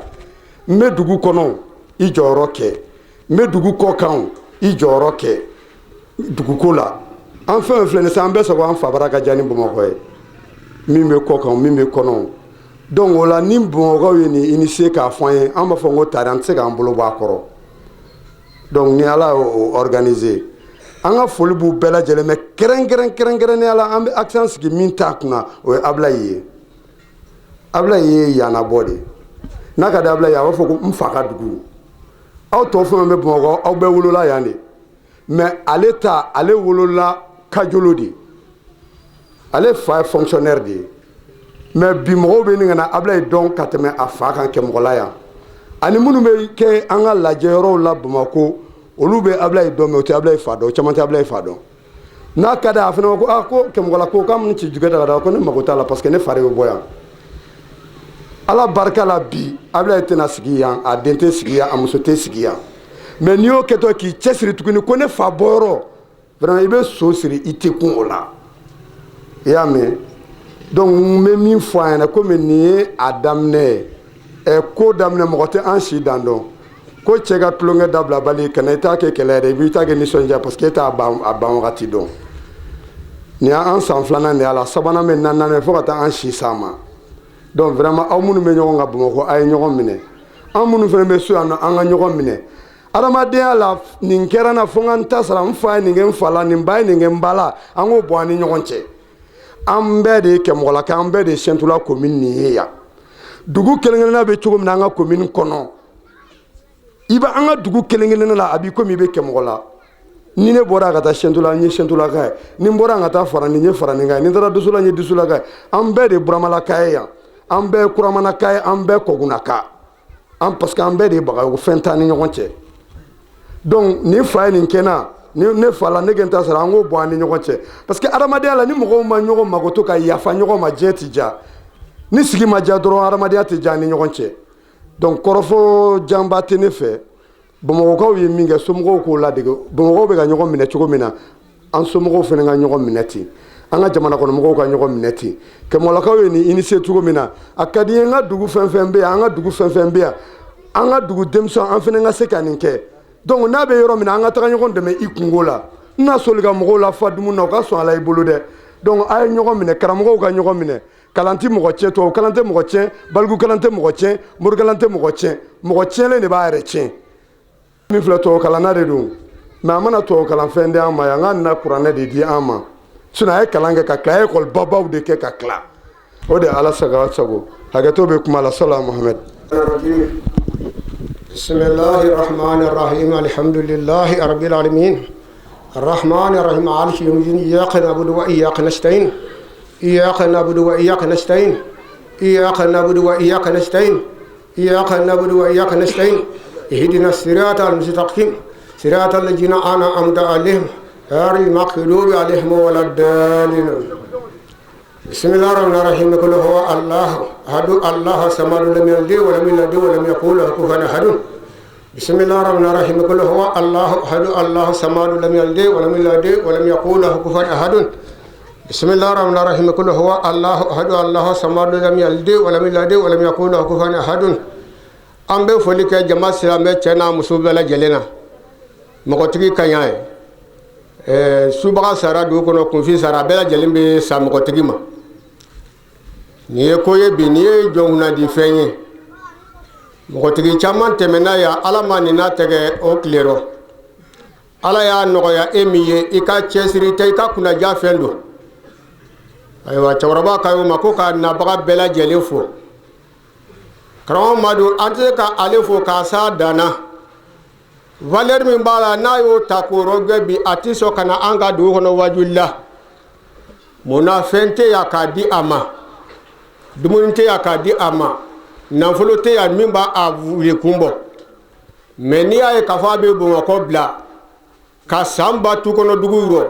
N bɛ dugu kɔnɔ, i jɔyɔrɔ kɛ. N bɛ dugu kɔ kan, i jɔyɔrɔ kɛ duguko la. An fɛn filɛ nin sisan, an bɛɛ sago an fabara ka diya ni Bamakɔ ye, min bɛ kɔ kan, min bɛ kɔnɔ. Donc o la, ni Bamakɔkaw ye nin initier k'a fɔ an ye, an b'a fɔ ko tari an tɛ se k'an bolo bɔ a kɔrɔ. Donc ni Ala y'o organiser, an ka foli b'u bɛɛ lajɛlen, mais kɛrɛnkɛrɛn kɛrɛnkɛrɛnnenya la, an bɛ accent sigi min t'a kunna, o ye Abilayi ye. Abilayi ye yannabɔ de. N'a ka di Abilayi ye, a b'a fɔ ko n fa ka dugu. Aw tɔ fɛn fɛn bɛ Bamakɔ, aw bɛɛ wolola yan de, mais ale ta, ale wolola Kajolo de. Ale fa ye fonctionnaire de ye, mais bi mɔgɔw bɛ ɲini ka na Abilayi dɔn ka tɛmɛ a fa kan Kɛmɔgɔla yan. Ani minnu bɛ kɛ an ka lajɛyɔrɔw la Bamakɔ, olu bɛ Abilayi dɔn, mais u tɛ Abilayi fa dɔn. Caman tɛ Abilayi fa dɔn. N'a ka di a fana ko aa, ko Kɛmɔgɔla ko k'a mun ci jukɛ da ka da ko ne mago t'a la, parce que ne fa de bɛ bɔ yan. Ala barika la, bi Abilayi tɛna sigi yan, a den tɛ sigi yan, a muso tɛ sigi yan. Mais n'i y'o kɛtɔ k'i cɛsiri tuguni ko ne fa bɔyɔrɔ, vraiment, i bɛ so siri, i tɛ kun o la, i y'a mɛn. Donc n bɛ min fɔ a ɲɛna, komi nin ye a daminɛ ye, ɛ ko daminɛ, mɔgɔ tɛ an si dan dɔn. Ko cɛ ka tulonkɛ dabila bali kana i t'a kɛ kɛlɛ yɛrɛ, i b'i ta kɛ nisɔndiya, parce que e t'a ban, a ban wagati dɔn. Nin y'an san filanan de y'a la, sabanan bɛ, naaninan bɛ, fo ka taa an si s'a ma. Donc vraiment, aw minnu bɛ ɲɔgɔn kan Bamakɔ, a ye ɲɔgɔn minɛ. An minnu fana bɛ so yan nɔ, an ka ɲɔgɔn minɛ adamadenya la. Nin kɛra n na, fo n ka n ta sara. N fa ye nin kɛ n fa la, nin ba ye nin kɛ n ba la, an k'o bɔ an ni ɲɔgɔn cɛ. An bɛɛ de ye Kɛmɔgɔlaka, an bɛɛ de ye Sɛntula commune nin ye yan. Dugu kelen kelenna bɛ cogo min na an ka commune kɔnɔ, i bɛ an ka dugu kelen kelenna la, a b'i komi i bɛ Kɛmɔgɔ la. Ni ne bɔra ka taa Sɛntula, n ye Sɛntulaka ye. Ni n bɔra ka taa Farani, n ye Faraninka ye. Ni n taara Dosola, n ye Dosolaka ye. An bɛɛ de Buramalaka ye yan, an bɛɛ ye Kuramanaka ye, an bɛɛ Kɔgunaka an, parce que an bɛɛ de ye Bagayogo, fɛn t'an ni ɲɔgɔn cɛ. Donc nin fa ye nin kɛ n na, ni ne fa la, ne kɛ n ta sara, an k'o bɔ an ni ɲɔgɔn cɛ, parce que adamadenya la, ni mɔgɔw ma ɲɔgɔn makoto ka yafa ɲɔgɔn ma, diɲɛ ti diya. Ni sigi ma diya dɔrɔn, adamadenya tɛ diya an ni ɲɔgɔn cɛ. Donc kɔrɔfɔ janba tɛ ne fɛ. Bamakɔkaw ye min kɛ, somɔgɔw k'o ladege. Bamakɔw bɛ ka ɲɔgɔn minɛ cogo min na, an somɔgɔw fana ka ɲɔgɔn minɛ ten, an ka jamana kɔnɔmɔgɔw ka ɲɔgɔn minɛ ten. Kɛmɔlakaw ye nin initier cogo min na, a ka di n ye, n ka dugu fɛn fɛn bɛ yan, an ka dugu fɛn fɛn bɛ yan, an ka dugu denmisɛnw, an fana ka se ka nin kɛ. Donc n'a bɛ yɔrɔ min na, an ka taga ɲɔgɔn dɛmɛ i kungo la. N na soli ka mɔgɔw la fa dumuni na, u ka sɔn a la i bolo dɛ. Donc a ye ɲɔgɔn minɛ, karamɔgɔw ka ɲɔgɔn minɛ. Kalan tɛ mɔgɔ tiɲɛ, tubabu kalan tɛ mɔgɔ tiɲɛ, baliku kalan tɛ mɔgɔ tiɲɛ, morikalan tɛ mɔgɔ tiɲɛ. Mɔgɔ tiɲɛlen de b'a yɛrɛ tiɲɛ. Min filɛ, tubabu kalanna de don, mais a mana tubabu kalan fɛn di an ma yan, an ka na kuranɛ de di an ma. Sinon a ye kalan kɛ ka tila, a ye ekɔli babaw de kɛ ka tila. O de ye Ala sago sago. Hakɛto bɛ kuma la. Sala Muhamɛd. بسم الله الرحمن الرحيم. الحمد لله رب العالمين الرحمن الرحيم مالك يوم الدين. إياك نعبد وإياك نستعين. إياك نعبد وإياك نستعين. إياك نعبد وإياك نستعين. إياك نعبد وإياك نستعين. اهدنا الصراط المستقيم، صراط الذين أنعمت عليهم غير المغضوب عليهم ولا الضالين. بسم الله الرحمن الرحيم. قل هو الله أحد، الله الصمد، لم يلد ولم يولد ولم يكن له كفوا أحد. بسم الله الرحمن الرحيم. قل هو الله أحد، الله الصمد، لم يلد ولم يولد ولم يكن له كفوا أحد. بسم الله الرحمن الرحيم. قل هو الله أحد، الله الصمد، لم يلد ولم يولد ولم يكن له كفوا أحد. An bɛ foli kɛ jama silamɛ, cɛ n'a muso bɛɛ lajɛlen na. Mɔgɔtigi ka ɲa ye, subaga sara dugu kɔnɔ, kunfin sara, a bɛɛ lajɛlen bɛ sa mɔgɔtigi ma. Nin ye ko ye bi, nin ye jɔnkunnadi fɛn ye. Mɔgɔtigi caman tɛmɛna yan, Ala ma nin na tɛgɛ o tile rɔ. Ala y'a nɔgɔya e min ye, i ka cɛsiri tɛ, i ka kunnaja fɛn don. Ayiwa, cɛkɔrɔba ka o ma ko ka nabaga bɛɛ lajɛlen fo. Karamɔgɔ Madu, an tɛ se ka ale fo k'a s'a dan na. Valeur min b'a la, n'a y'o ta k'o rɔgbɛ bi, a tɛ sɔn ka na an ka dugu kɔnɔ wajuli la. Munna? Fɛn tɛ yan k'a di a ma, dumuni tɛ yan k'a di a ma, nafolo tɛ yan min b'a a wuli kun bɔ. Mais n'i y'a ye k'a fɔ a bɛ Bamakɔ bila ka san ba tu kɔnɔ dugu rɔ,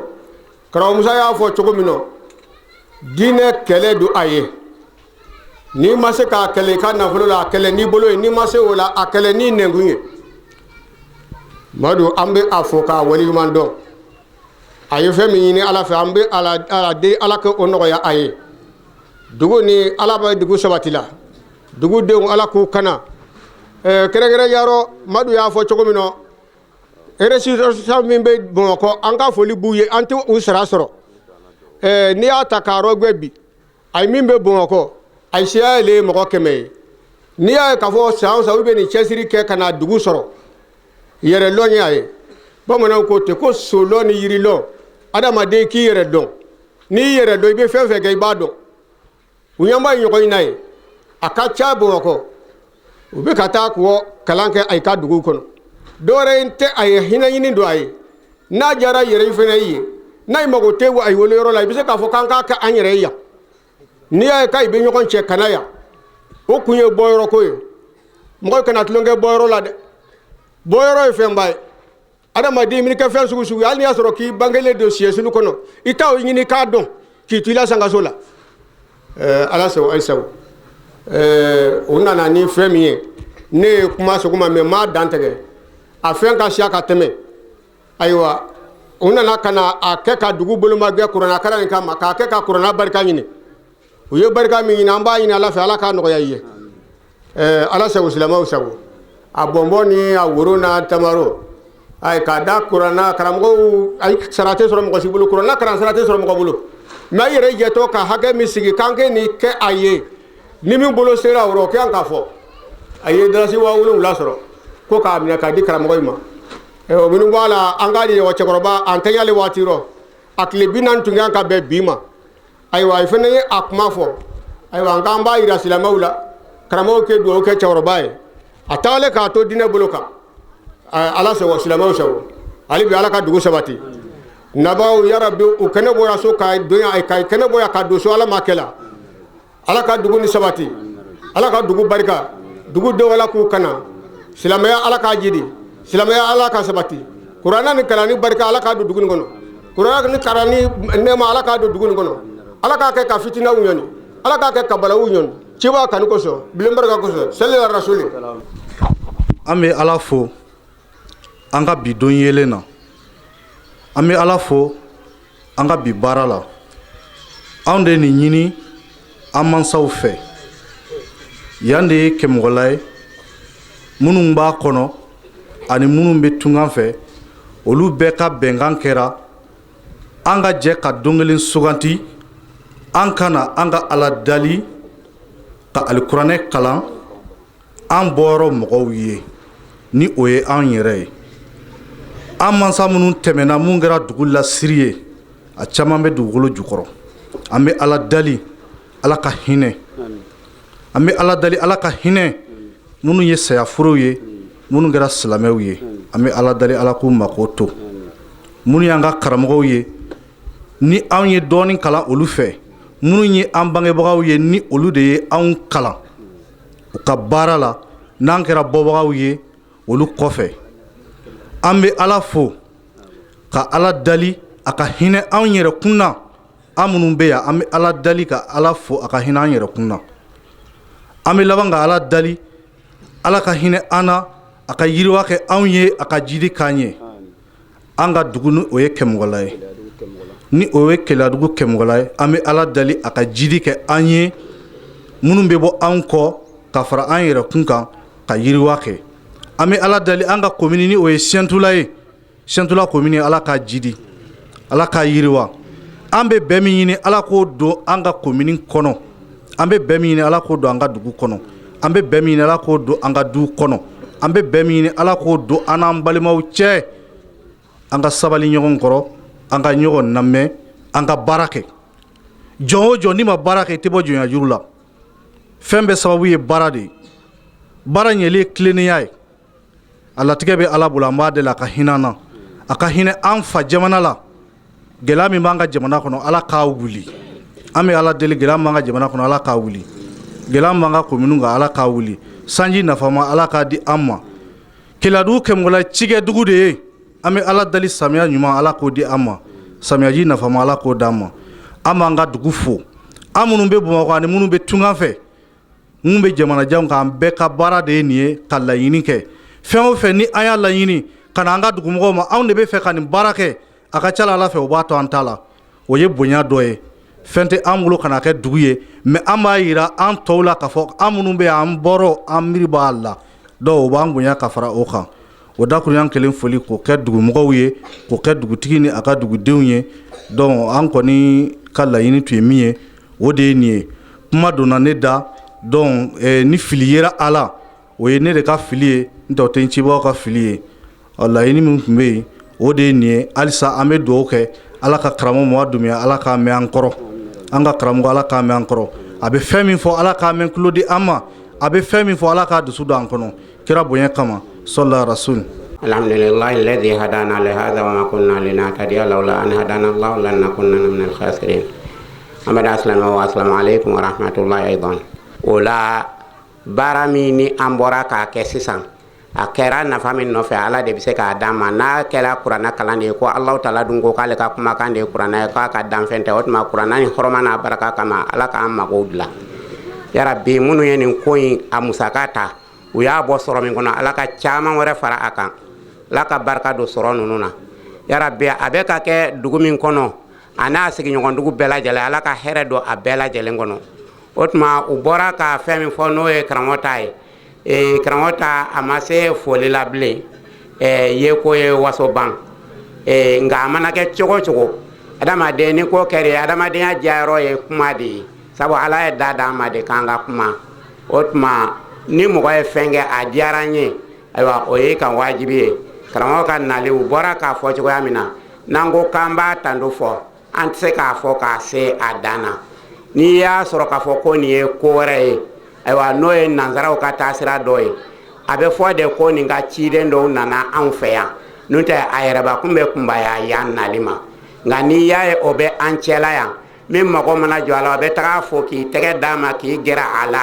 karamɔgɔ Musa y'a fɔ cogo min na, diinɛ kɛlɛ don a ye. N'i ma se k'a kɛlɛ i ka nafolo la, a kɛlɛ n'i bolo ye. N'i ma se o la, a kɛlɛ n'i nɛnkun ye. Madu, an bɛ a fo k'a waleɲuman dɔn. A ye fɛn min ɲini Ala fɛ, an bɛ ala den, Ala ka o nɔgɔya a ye. Dugu ni Ala bɛ dugu sabati la, dugudenw, Ala k'u kana kɛrɛnkɛrɛnya rɔ. Madu y'a fɔ cogo min na, ressortissant min bɛ Bamakɔ, an ka foli b'u ye, an tɛ u sara sɔrɔ. N'i y'a ta k'a rɔgbɛ bi, a ye min bɛ Bamakɔ, a ye siya ye mɔgɔ 100 ye. N'i y'a ye k'a fɔ san o san u bɛ nin cɛsiri kɛ ka na dugu sɔrɔ, yɛrɛ lɔn ye a ye. Bamananw ko ten ko solɔn ni yirilɔn, adamaden k'i yɛrɛ dɔn. N'i yɛrɛ dɔn, i bɛ fɛn fɛn kɛ, i b'a dɔn. U ɲɛ b'a ɲɔgɔn in na ye, a ka ca Bamakɔ, u bɛ ka taa k'u kalan kɛ a ka dugu kɔnɔ. Dɔwɛrɛ tɛ a ye, hinɛ ɲini don a ye. N'a diyara yɛrɛ fana ye, n'a ye mago tɛ a wolo yɔrɔ la, i bɛ se k'a fɔ k'an k'a kɛ an yɛrɛ ye yan. N'i y'a ye k'a bɛ ɲɔgɔn cɛ kana yan, o kun ye bɔyɔrɔ ko ye. Mɔgɔ kana tulonkɛ bɔyɔrɔ la dɛ, bɔyɔrɔ ye fɛnba ye. Adamaden i kɛ fɛn sugu sugu, hali n'i y'a sɔrɔ k'i bangelen don siyɛsulu kɔnɔ, i t'o ɲini k'a dɔn k'i to i la sankaso la. Ala sago ayi sago. O nana ni fɛn min ye, ne ye kuma sogo ma mɛ n m'a dan tigɛ, a fɛn ka siya ka tɛmɛ. Ayiwa, u nana ka na a kɛ ka dugu bolomagɛ kuranna kalan in kama, k'a kɛ ka kuranna barika ɲini. U ye barika min ɲini, an b'a ɲini Ala fɛ, Ala k'a nɔgɔya i ye. Ala sago, silamɛw sago. A bɔnbɔn ni a woro n'a tamaro, ayi k'a da kuranna karamɔgɔw, ayi sara tɛ sɔrɔ mɔgɔ si bolo, kuranna kalan sara tɛ sɔrɔ mɔgɔ bolo. Mais a yɛrɛ jɛtɔ ka hakɛ min sigi k'an kɛ nin kɛ a ye, ni min bolo sera o rɔ, o kɛ kan k'a fɔ a ye dalasi 7000 sɔrɔ ko k'a minɛ k'a di karamɔgɔ in ma. O minnu b'a la, an k'a di wa cɛkɔrɔba an tɛɲale waati rɔ, a tile 40 tun kan ka bɛn bi ma. Ayiwa, a fana ye a kuma fɔ. Ayiwa, an k'an b'a yira silamɛw la. Karamɔgɔw kɛ dugawu kɛ cɛkɔrɔba ye a taalen k'a to diinɛ bolo kan. Ala sago, silamɛw sago. Hali bi, Ala ka dugu sabati. Nabaw, yarabi, u kɛnɛ bɔra so ka don, ka kɛnɛ bɔ ka don so. Ala ma kɛla. Ala ka dugu ni sabati, Ala ka dugu barika, dugu denw, Ala k'u kana silamɛya. Ala k'a jidi silamɛya, Ala ka sabati. Kuranɛ ni kalanni barika, Ala k'a don dugu nin kɔnɔ. Kuranɛ ni kalanni nɛɛma, Ala k'a don dugu nin kɔnɔ. Ala k'a kɛ ka fitinaw ɲɔni, Ala k'a kɛ ka balawu ɲɔni, ciba kanu kosɔn, bilen barika kosɔn, sali la rasuli. An bɛ Ala fo an ka bi don yelen na. An bɛ Ala fo an ka bi baara la. Anw de nin ɲini an mansaw fɛ. Yan de ye Kɛmɔgɔla ye. Minnu b'a kɔnɔ ani minnu bɛ tungan fɛ, olu bɛɛ ka bɛnkan kɛra an ka jɛ ka don kelen suganti, an ka na an ka Ala dali ka alikuranɛ kalan an bɔyɔrɔ mɔgɔw ye, ni o ye an yɛrɛ ye. An mansa minnu tɛmɛna, mun kɛra dugu lasiri ye, a caman bɛ dugukolo jukɔrɔ. An bɛ Ala dali, Ala ka hinɛ. An bɛ Ala dali, Ala ka hinɛ minnu ye sayaforow ye, minnu kɛra silamɛw ye. An bɛ Ala dali, Ala k'u mako to. Minnu y'an ka karamɔgɔw ye, ni anw ye dɔɔnin kalan olu fɛ, minnu ye an bangebagaw ye, ni olu de ye anw kalan u ka baara la, n'an kɛra bɔbagaw ye olu kɔfɛ, an bɛ Ala fo ka Ala dali a ka hinɛ anw yɛrɛ kun na. An minnu bɛ yan, an bɛ Ala dali ka Ala fo a ka hinɛ an yɛrɛ kun na. An bɛ laban ka Ala dali, Ala ka hinɛ an na, a ka yiriwa kɛ anw ye, a ka jidi k'an ye. An ka dugu, ni o ye Kɛmɔgɔla ye, ni o ye Keleyadugu Kɛmɔgɔla ye, an bɛ Ala dali a ka jidi kɛ an ye, minnu bɛ bɔ anw kɔ ka fara an yɛrɛ kun kan, ka yiriwa kɛ. An bɛ Ala dali an ka komini, ni o ye Siyɛntula ye, Siyɛntula komini, Ala ka jidi, Ala ka yiriwa. An bɛ bɛn min ɲini, Ala k'o don an ka komini kɔnɔ. An bɛ bɛn min ɲini, Ala k'o don an ka dugu kɔnɔ. An bɛ bɛn min ɲini, Ala k'o don an ka du kɔnɔ. An bɛ bɛn min ɲini, Ala k'o don an n'an balimaw cɛ. An ka sabali ɲɔgɔn kɔrɔ, an ka ɲɔgɔn lamɛn, an ka baara kɛ. Jɔn o jɔn n'i ma baara kɛ, i tɛ bɔ jɔnya juru la. Fɛn bɛɛ sababu ye baara de ye. Baara ɲɛli ye tilennenya ye. A latigɛ bɛ Ala bolo. An b'a deli a ka hinɛ an na, a ka hinɛ an fa jamana la. Gɛlɛya min b'an ka jamana kɔnɔ, Ala k'a wuli. An bɛ Ala deli, gɛlɛya min b'an ka jamana kɔnɔ, Ala k'a wuli. Gɛlɛya min b'an ka kominiw kan, Ala k'a wuli. Sanji nafama, Ala k'a di an ma. Keleyadugu Kɛmɔgɔla cikɛdugu de ye. An bɛ Ala dali, samiya ɲuman, Ala k'o di an ma. Samiyaji nafama, Ala k'o d'an ma. An b'an ka dugu fo. An minnu bɛ Bamakɔ ani minnu bɛ tungan fɛ, minnu bɛ jamanajanw kan, an bɛɛ ka baara de ye nin ye, ka laɲini kɛ. Fɛn o fɛn ni an y'a laɲini ka na an ka dugumɔgɔw ma, anw de bɛ fɛ ka nin baara kɛ, a ka ca Ala fɛ, o b'a to an ta la. O ye bonya dɔ ye. Fɛn tɛ an bolo ka na kɛ dugu ye, mais an b'a yira an tɔw la k'a fɔ an minnu bɛ yan, an bɔrɔ, an miiri b'a la. Dɔw o b'an bonya ka fara o kan. O dakurunya kelen, foli k'o kɛ dugumɔgɔw ye, k'o kɛ dugutigi ni a ka dugudenw ye. Donc an kɔni ka laɲini tun ye min ye, o de ye nin ye. Kuma donna ne da. Donc ni fili yera a la, o ye ne de ka fili ye, n tɛ o tɛ n cibagaw ka fili ye. Ɔ, laɲini min tun bɛ yen, o de ye nin ye. Halisa an bɛ dugawu kɛ, Ala ka karamɔgɔ Mɔgɔ Dunbiya, Ala k'a mɛn an kɔrɔ. An ka karamɔgɔ, Ala k'a mɛn an kɔrɔ. A bɛ fɛn min fɔ, Ala k'a mɛn tulo di an ma. A bɛ fɛn min fɔ, Ala k'a dusu don an kɔnɔ, kira bonya kama, sɔla rasul. الحمد لله الذي هدانا لهذا وما كنا لنهتدي لولا أن هدانا الله لنكونن من الخاسرين. أما السلام والسلام عليكم ورحمة الله أيضا. O la, baara min ni an bɔra k'a kɛ sisan, a kɛra nafa min nɔfɛ, Ala de bɛ se k'a d'an ma. N'a kɛra kuranna kalan de ye, ko Alahu Taala dun ko k'ale ka kumakan de ye kuranna ye, k'a ka danfɛn tɛ, o tuma kuranna ni hɔrɔma n'a barika kama, Ala k'an magow dilan yarabi. Minnu ye nin ko in a musaka ta, u y'a bɔ sɔrɔ min kɔnɔ, Ala ka caman wɛrɛ fara a kan. Ala ka barika don sɔrɔ ninnu na yarabi. A bɛ ka kɛ dugu min kɔnɔ, a n'a sigiɲɔgɔn dugu bɛɛ lajɛlen, Ala ka hɛrɛ don a bɛɛ lajɛlen kɔnɔ. O tuma, u bɔra ka fɛn min fɔ, n'o ye karamɔgɔ ta ye, karamɔgɔ ta, a ma se foli la bilen. Ye ko ye waso ban, nka a mana kɛ cogo o cogo, adamaden ni ko kɛra, adamadenya diyayɔrɔ ye kuma de ye, sabu Ala ye da d'an ma de k'an ka kuma. O tuma, ni mɔgɔ ye fɛn kɛ, a diyara n ye, ayiwa, o ye kan wajibi ye. Karamɔgɔ ka nali, u bɔra k'a fɔ cogoya min na, n'an ko k'an b'a tando fɔ, an tɛ se k'a fɔ k'a se a dan na. N'i y'a sɔrɔ k'a fɔ ko nin ye ko wɛrɛ ye. Ayiwa, n'o ye nansaraw ka taasira dɔ ye, a bɛ fɔ de ko nin ka ciden dɔw nana anw fɛ yan. N'o tɛ, a yɛrɛbakun bɛ kunbaya yan nali ma. Nka n'i y'a ye o bɛ an cɛla yan, min mago mana jɔ a la, o bɛ taga fo k'i tɛgɛ d'a ma, k'i gɛrɛ a la.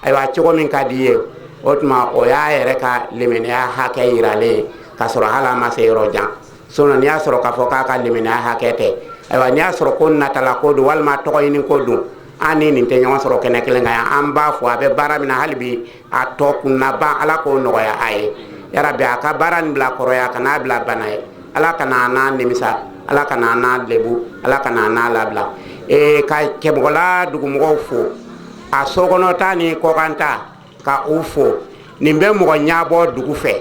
Ayiwa, cogo min ka di i ye, o tuma o y'a yɛrɛ ka limaniya hakɛ yiralen ye, k'a sɔrɔ hali a ma se yɔrɔ jan. Sinon n'i y'a sɔrɔ k'a fɔ k'a ka limaniya hakɛ tɛ, ayiwa, n'i y'a sɔrɔ ko natala ko don walima tɔgɔ ɲini ko don, an ni nin tɛ ɲɔgɔn sɔrɔ kɛnɛ kelen kan yan. An b'a fɔ a bɛ baara min na, hali bi a tɔ kunnaba, Ala k'o nɔgɔya a ye. Yarabi, a ka baara nin bila kɔrɔya, ka n'a bila bana ye. Ala kana n'a nimisa, Ala kana n'a lebu, Ala kana n'a labila. Ka Cɛmɔgɔla dugumɔgɔw fo, a sokɔnɔta ni kɔkanta, ka u fo. Nin bɛ mɔgɔ ɲabɔ dugu fɛ,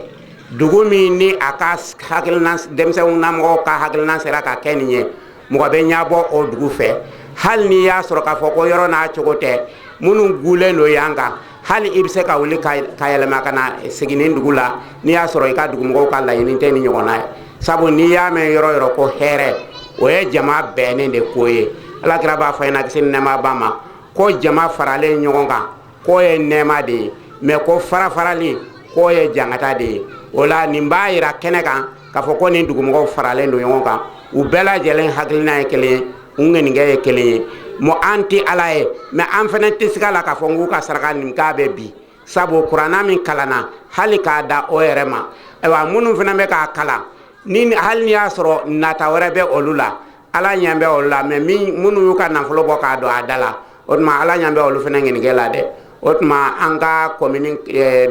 dugu min ni a ka hakilina, denmisɛnw namɔgɔw ka hakilina sera ka kɛ nin ye, mɔgɔ bɛ ɲabɔ o dugu fɛ. Hali n'i y'a sɔrɔ k'a fɔ ko yɔrɔ n'a cogo tɛ, minnu gulen don yan kan, hali i bɛ se ka wuli ka yɛlɛma ka na segin nin dugu la, n'i y'a sɔrɔ i ka dugumɔgɔw ka laɲini tɛ ni ɲɔgɔnna ye. Sabu n'i y'a mɛn yɔrɔ yɔrɔ ko hɛrɛ, o ye jama bɛnnen de ko ye. Alakira b'a fɔ ɲɛna, kisi ni nɛɛma b'a ma, ko jama faralen ɲɔgɔn kan, k'o ye nɛɛma de ye, mɛ ko fara farali, k'o ye jangata de ye. O la, nin b'a yira kɛnɛ kan k'a fɔ ko nin dugumɔgɔw faralen don ɲɔgɔn kan, u bɛɛ lajɛlen hakilina ye kelen ye, u ŋaninkɛ ye kelen ye. Mɔ an tɛ Ala ye, mɛ an fana tɛ siga la k'a fɔ n k'u ka saraka nin k'a bɛ bi, sabu kuranna min kalanna, hali k'a da o yɛrɛ ma. Ayiwa, minnu fana bɛ k'a kalan ni, hali n'i y'a sɔrɔ nata wɛrɛ bɛ olu la, Ala ɲɛ bɛ olu la. Mɛ min minnu y'u ka nafolo bɔ k'a don a da la, o tuma Ala ɲɛ bɛ olu fana ŋaninkɛ la dɛ. O tuma an ka komini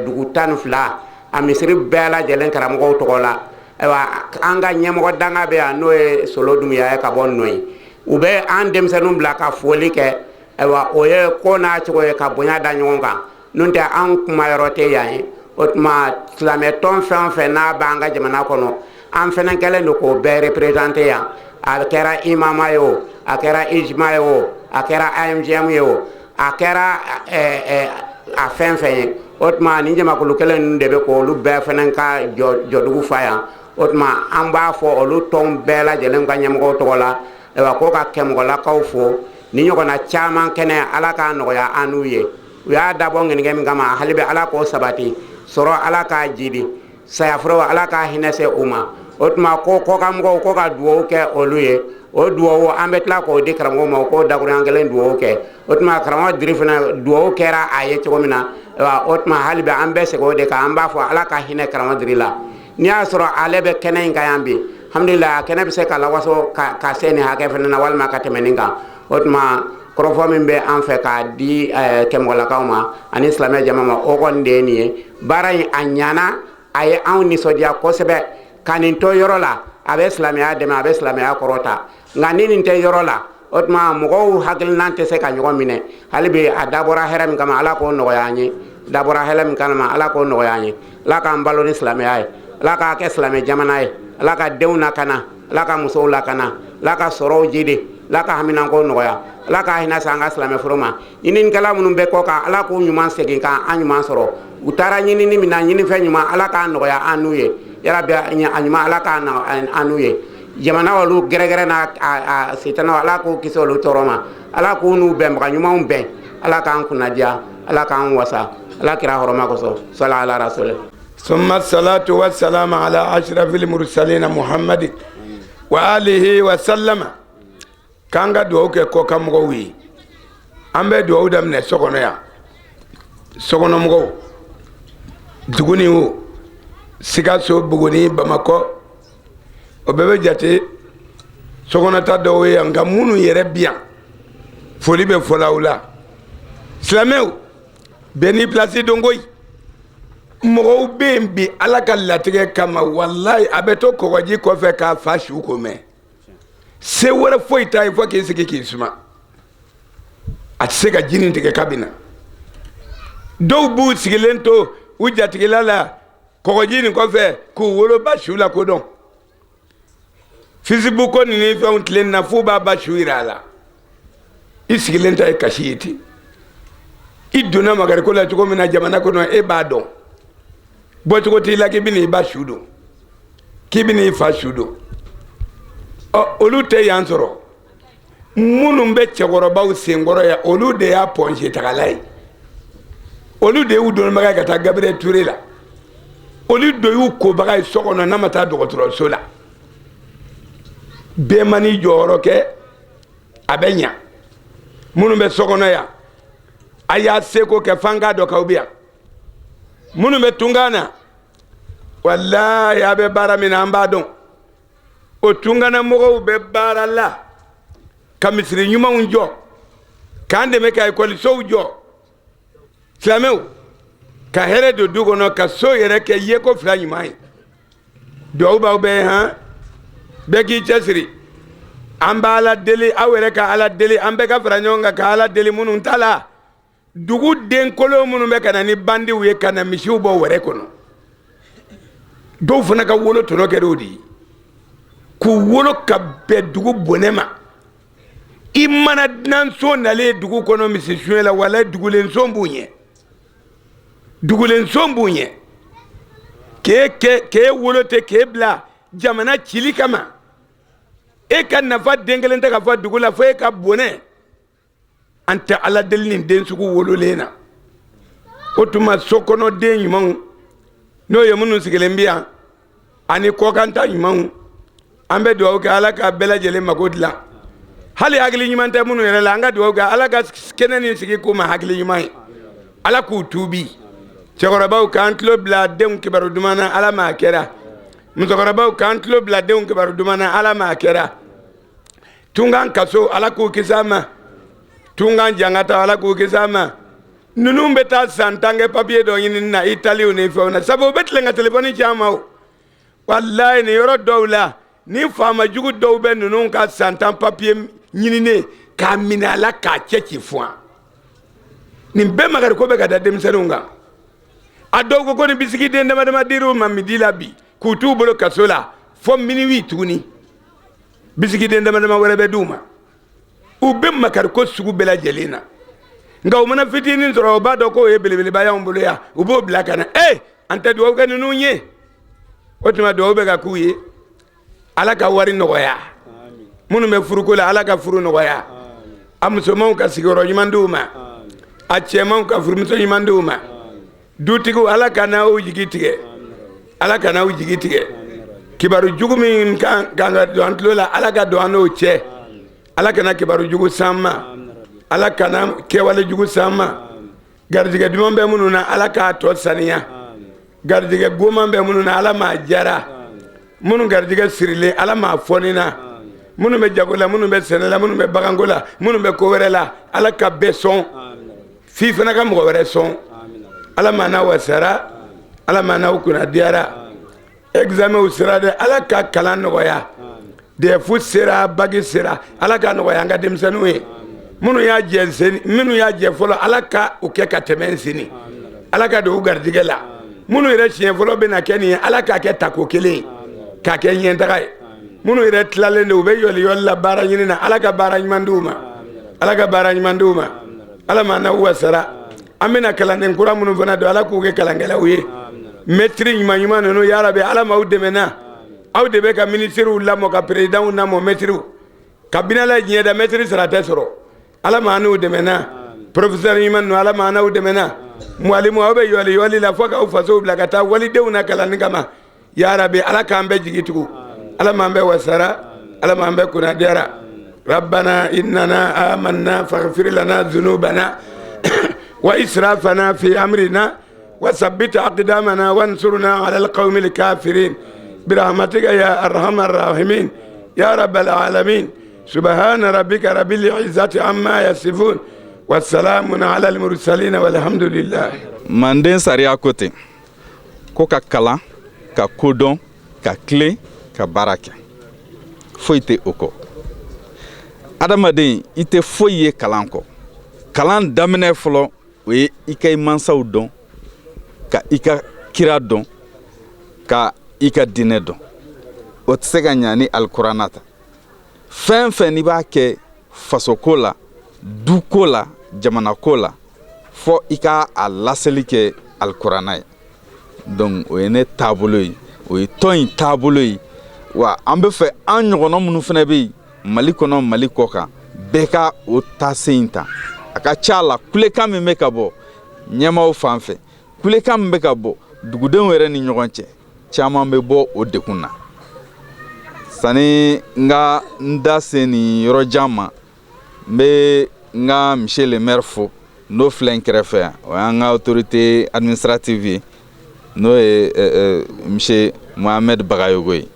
dugu 12, a misiri bɛɛ lajɛlen karamɔgɔw tɔgɔ la, ayiwa, an ka ɲɛmɔgɔ danga bɛ yan, n'o ye Solo Dunbiya ye ka bɔ nɔ ye, u bɛ an denmisɛnninw bila ka foli kɛ. Ayiwa, o ye ko n'a cogo ye, ka bonya da ɲɔgɔn kan. N'o tɛ, an kuma yɔrɔ tɛ yan ye. O tuma silamɛtɔn fɛn o fɛn n'a b'an ka jamana kɔnɔ, an fɛnɛ kɛlen don k'o bɛɛ représenter yan. A kɛra imama ye o, a kɛra ijima ye o, a kɛra AMGM ye o, a kɛra a fɛn fɛn ye, o tuma nin jamakulu kelen ninnu de bɛ k'olu bɛɛ fɛnɛ ka jɔdugu fa yan. O tuma an b'a fɔ olu tɔn bɛɛ lajɛlen ka ɲɛmɔgɔw tɔgɔ la, ayiwa, ko ka Kɛmɔgɔlakaw fo. Ni ɲɔgɔnna caman kɛnɛ, Ala k'a nɔgɔya an n'u ye. U y'a dabɔ ŋɛninkɛ min kama, hali bɛ Ala k'o sabati sɔrɔ, Ala k'a jidi sayaforo, Ala k'a hinɛ se u ma. O tuma ko kɔkanmɔgɔw ko ka dugawu kɛ olu ye. O dugawu, an bɛ tila k'o di karamɔgɔ ma, o k'o dakuruɲan kelen dugawu kɛ. O tuma karamɔgɔ Diri fana, dugawu kɛra a ye cogo min na, o tuma hali bi an bɛ segin o de kan. An b'a fɔ Ala ka hinɛ karamɔgɔ Diri la. N'i y'a sɔrɔ ale bɛ kɛnɛ in kan yan bi, alhamdulilayi, a kɛnɛ bɛ se ka lawaso ka se nin hakɛ fana na walima ka tɛmɛ nin kan. O tuma kɔrɔfɔ min bɛ an fɛ k'a di Kɛmɔgɔlakaw ma ani silamɛ jama ma, o kɔni de ye nin ye. Baara in a ɲana, a ye anw nisɔndiya kosɛbɛ. Ka nin to yɔrɔ la, a bɛ silamɛya dɛmɛ, a bɛ silamɛya kɔrɔta. Nka ni nin tɛ yɔrɔ la, o tuma mɔgɔw hakilinan tɛ se ka ɲɔgɔn minɛ. Hali bi a dabɔra hɛrɛ min kama, Ala k'o nɔgɔya an ye. Dabɔra hɛrɛ min kama, Ala k'o nɔgɔya an ye. Ala k'an balo ni silamɛya ye, Ala k'a kɛ silamɛ jamana ye, Ala ka denw lakana, Ala ka musow lakana, Ala ka sɔrɔw jidi, Ala ka haminanko nɔgɔya, Ala ka hinɛ se an ka silamɛ furu ma. Ɲininikɛla minnu bɛ kɔ kan, Ala k'u ɲuman segin kan an ɲuman sɔrɔ. U taara ɲinini min na, ɲinifɛn ɲuman, Ala k'a nɔgɔya an n'u ye. Yarabi, a ɲuman, Ala k'a an n'u ye. Jamana olu gɛrɛgɛrɛ n'a a sitanaw, Ala k'u kisi olu tɔɔrɔ ma, Ala k'u n'u bɛnbaga ɲumanw bɛn, Ala k'an kunnadiya, Ala k'an wasa, Ala kira hɔrɔma kosɔn. Sɔla ala rasuli. ثم الصلاة والسلام على أشرف المرسلين محمد وآله وسلم. K'an ka dugawu kɛ kɔkan mɔgɔw ye. An bɛ dugawu daminɛ so kɔnɔ yan, sokɔnɔmɔgɔw, Duguni o, Sikaso, Buguni, Bamakɔ, o bɛɛ bɛ jate sokɔnɔta dɔw ye yan. Nka minnu yɛrɛ bi yan, foli bɛ fɔla aw la. Silamɛw bɛɛ n'i pilasi don koyi. Mɔgɔw bɛ yen bi, Ala ka latigɛ kama, walayi, a bɛ to kɔgɔji kɔfɛ k'a fa su ko mɛn, se wɛrɛ foyi t'a ye fo k'i sigi k'i suma. A tɛ se ka jinin tigɛ kabi na. Dɔw b'u sigilen to u jatigila la kɔgɔji nin kɔfɛ k'u woloba su la kodɔn. Facebook ko nin ni fɛnw tilen na, f'u b'a ba su yira a la. I sigilen ta ye kasi ye ten. I donna magariko la cogo min na jamana kɔnɔ, e b'a dɔn bɔcogo t'i la k'i bɛn'i ba su don, k'i bɛn'i fa su don. Ɔ, olu tɛ yan sɔrɔ. Minnu bɛ cɛkɔrɔbaw senkɔrɔ yan, olu de y'a pɔnse tagala ye. Olu de y'u dɔnnibaga ye ka taa Gabriel Touré la. Olu de y'u kobaga ye so kɔnɔ n'a ma taa dɔgɔtɔrɔso la. Bɛɛ man'i jɔyɔrɔ kɛ, a bɛ ɲa. Minnu bɛ so kɔnɔ yan, a y'a seko kɛ f'an k'a dɔn k'aw bɛ yan. Minnu bɛ tunkan na, walayi a bɛ baara min na, an b'a dɔn. O tunkanna mɔgɔw bɛ baara la ka misiri ɲumanw jɔ, k'an dɛmɛ ka ekɔlisow jɔ, silamɛw ka hɛrɛ don du kɔnɔ, ka so yɛrɛ kɛ yeko fila ɲuman ye. Duwawu b'aw bɛɛ ye. Han, bɛɛ k'i cɛsiri. An b'Ala deli, aw yɛrɛ ka Ala deli, an bɛɛ ka fara ɲɔgɔn kan ka Ala deli. Minnu ta la, dugu denkolon minnu bɛ ka na ni bandiw ye ka na misiw bɔ wɛrɛ kɔnɔ, dɔw fana ka wolo tɔnɔ kɛra o de ye, k'u wolo ka bɛn dugu bɔnɛ ma. I mana dunanso nalen dugu kɔnɔ misi suɲɛ la, walayi dugulenson b'u ɲɛ, dugulenson b'u ɲɛ. K'e wolo tɛ k'e bila jamana cili kama, e ka nafa den kelen tɛ ka fɔ dugu la fo e ka bɔnɛ. An tɛ Ala deli nin den sugu wololen na. O tuma sokɔnɔden ɲumanw, n'o ye minnu sigilen bɛ yan ani kɔkanta ɲumanw, an bɛ dugawu kɛ Ala ka bɛɛ lajɛlen mako dilan. Hali hakili ɲuman tɛ minnu yɛrɛ la, an ka dugawu kɛ Ala ka kɛnɛ nin sigi k'u ma hakili ɲuman ye, Ala k'u tuubi. Cɛkɔrɔbaw k'an tulo bila denw kibaru duman na, Ala m'a kɛra. Musokɔrɔbaw k'an tulo bila denw kibaru duman na, Ala m'a kɛra. Tunkan kaso, Ala k'u kisi a ma. Tunkan jangata, Ala k'u kisi a ma. Ninnu bɛ taa san 10 kɛ papiye dɔ ɲinini na Italiw ni fɛnw na, sabu u bɛ tilen ka telefɔni ci an ma. O walayi, nin yɔrɔ dɔw la, ni faama jugu dɔw bɛ ninnu ka san 10 papiye ɲininen k'a minɛ a la k'a cɛ ci fuwan. Nin bɛɛ makariko bɛ ka da denmisɛnninw kan. A dɔw ko ko ni bisikiden dama dama dir'u ma midi la bi, k'u t'u bolo kaso la fo minuit tuguni, bisikiden dama dama wɛrɛ bɛ d'u ma. U bɛ makariko sugu bɛɛ lajɛlen na, nka u mana fitinin sɔrɔ, u b'a dɔn k'o ye belebeleba y'anw bolo yan, u b'o bila ka na. Ee, an tɛ dugawu kɛ ninnu ye. O tuma dugawu bɛ ka k'u ye, Ala ka wari nɔgɔya. Minnu bɛ furuko la, Ala ka furu nɔgɔya. A musomanw ka sigiyɔrɔ ɲuman d'u ma, a cɛmanw ka furumuso ɲuman d'u ma. Dutigiw, Ala ka n'aw jigi tigɛ, Ala ka n'aw jigi tigɛ. Kibaru jugu min kan ka don an tulo la, Ala ka don an n'o cɛ. Ala kana kibaru jugu s'an ma, Ala kana kɛwale jugu s'an ma. Garijɛgɛ duman bɛ minnu na, Ala k'a tɔ saniya. Garijɛgɛ goman bɛ minnu na, Ala m'a jara. Minnu garijɛgɛ sirilen, Ala m'a fɔni na. Minnu bɛ jago la, minnu bɛ sɛnɛ la, minnu bɛ baganko la, minnu bɛ ko wɛrɛ la, Ala ka bɛɛ sɔn, f'i fana ka mɔgɔ wɛrɛ sɔn. Ala ma n'a wasara, Ala ma n'aw kunna diyara. Examen sera dɛ, Ala ka kalan nɔgɔya. DEF sera, bac sera, Ala ka nɔgɔya an ka denmisɛnninw ye. Minnu y'a jɛ sen, minnu y'a jɛ fɔlɔ, Ala ka u kɛ ka tɛmɛ n sini, Ala ka don u garijɛgɛ la. Minnu yɛrɛ siɲɛ fɔlɔ bɛna kɛ nin ye, Ala k'a kɛ tako kelen ye, k'a kɛ ɲɛtaga ye. Minnu yɛrɛ tilalen don, u bɛ yɔli yɔli la baara ɲini na, Ala ka baara ɲuman d'u ma, Ala ka baara ɲuman d'u ma. Ala ma n'aw wasara. An bɛna kalanden kura minnu fana don, Ala k'u kɛ kalankɛlaw ye, mɛtiri ɲuman ɲuman ninnu. Yarabi, Ala m'aw dɛmɛna. Aw de bɛ ka minisiriw lamɔ, ka perezidanw lamɔ. Mɛtiriw kabini Ala ye diɲɛ da, mɛtiri sara tɛ sɔrɔ. Ala ma n'u dɛmɛna. Professeur ɲuman ninnu, Ala ma n'aw dɛmɛna. Mwalimu, aw bɛ yɔli yɔli la fo k'aw fasow bila ka taa walidenw na kalanni kama. Yarabi, Ala k'an bɛɛ jigi tugu. Ala m'an bɛɛ wasara, Ala m'an bɛɛ kunna diyara. ربنا إننا آمنا فاغفر لنا ذنوبنا وإسرافنا في أمرنا وثبت أقدامنا وانصرنا على القوم الكافرين برحمتك يا أرحم الراحمين يا رب العالمين. سبحان ربك رب العزة عما يصفون والسلام على المرسلين والحمد لله. Manden sariya ko ten ko ka kalan, ka kodɔn, ka tilen, ka baara kɛ, foyi tɛ o kɔ. Adamaden, i tɛ foyi ye kalan kɔ. Kalan daminɛ fɔlɔ, o ye i ka i mansaw dɔn, ka i ka kira dɔn, ka i ka diinɛ dɔn. O tɛ se ka ɲa ni alikuranna ta. Fɛn fɛn n'i b'a kɛ fasoko la, duko la, jamanako la, fɔ i ka a laseli kɛ alikuranna ye. Donc o ye ne taabolo ye, o ye tɔn in taabolo ye. Wa an bɛ fɛ an ɲɔgɔnna minnu fana bɛ yen Mali kɔnɔ, Mali kɔ kan, bɛɛ ka o taasen in ta. A ka ca la, kulekan min bɛ ka bɔ Ɲɛmaaw fan fɛ, kulekan min bɛ ka bɔ dugudenw yɛrɛ ni ɲɔgɔn cɛ, caman bɛ bɔ o degun na. Sani n ka n da se nin yɔrɔ jan ma, n bɛ n ka monsieur le maire fo, n'o filɛ n kɛrɛfɛ yan. O y'an ka autorité administrative ye, n'o ye monsieur Mohamed Bagayogo ye.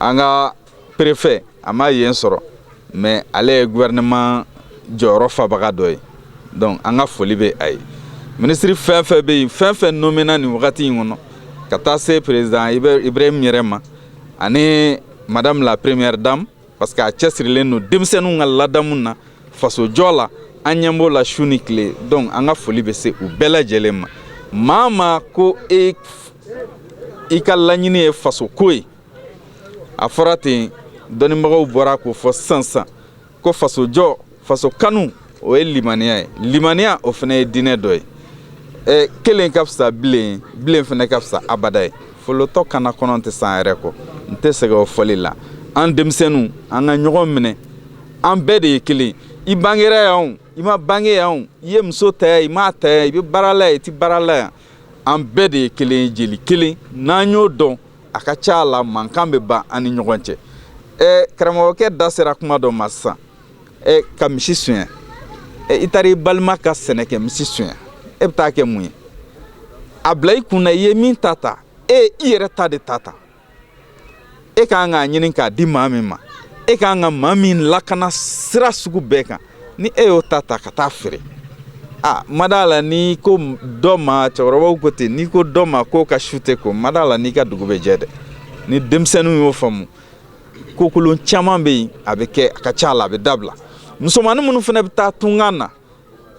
An ka préfet, a ma yen sɔrɔ, mais ale ye gouvernement jɔyɔrɔ fabaga dɔ ye, donc an ka foli bɛ a ye. Minisiri fɛn fɛn bɛ yen, fɛn fɛn nommé nin wagati in kɔnɔ, ka taa se président Ibrahim yɛrɛ ma ani madame la première dame, parce que a cɛsirilen don denmisɛnninw ka ladamu na, fasojɔ la, an ɲɛ b'o la su ni tile. Donc an ka foli bɛ se u bɛɛ lajɛlen ma. Maa maa ko e i ka laɲini ye fasoko ye, a fɔra ten, dɔnnibagaw bɔra k'o fɔ sisan sisan ko fasojɔ, faso kanu, o ye limaniya ye. Limaniya, o fana ye diinɛ dɔ ye. Ɛ kelen ka fisa bilen, bilen fana ka fisa abada ye. Folotɔ kana kɔnɔ tɛ san yɛrɛ kɔ. N tɛ sɛgɛn o fɔli la. An denmisɛnninw, an ka ɲɔgɔn minɛ, an bɛɛ de ye kelen. I bangera yan o, i ma bange yan o, i ye muso ta yan, i m'a ta yan, i bɛ baara la yan, i tɛ baara la yan, an bɛɛ de ye kelen ye, jeli kelen. N'an y'o dɔn, a ka ca la mankan bɛ ban an ni ɲɔgɔn cɛ. Ɛ karamɔgɔkɛ da sera kuma dɔ ma sisan, ɛ ka misi suɲɛ. Ɛ i taara i balima ka sɛnɛkɛ misi suɲɛ, e bɛ taa kɛ mun ye? A bila i kun na, i ye min ta ta, e i yɛrɛ ta de ta ta. E ka kan k'a ɲini k'a di maa min ma, e ka kan ka maa min lakana sira sugu bɛɛ kan, ni e y'o ta ta ka taa feere, a ma d'a la n'i ko dɔ ma, cɛkɔrɔbaw ko ten, n'i ko dɔ ma k'o ka su tɛ ko, ma d'a la n'i ka dugu bɛ jɛ dɛ. Ni denmisɛnninw y'o faamu, kokolon caman bɛ yen, a bɛ kɛ, a ka ca la, a bɛ dabila. Musomanin minnu fana bɛ taa tungan na,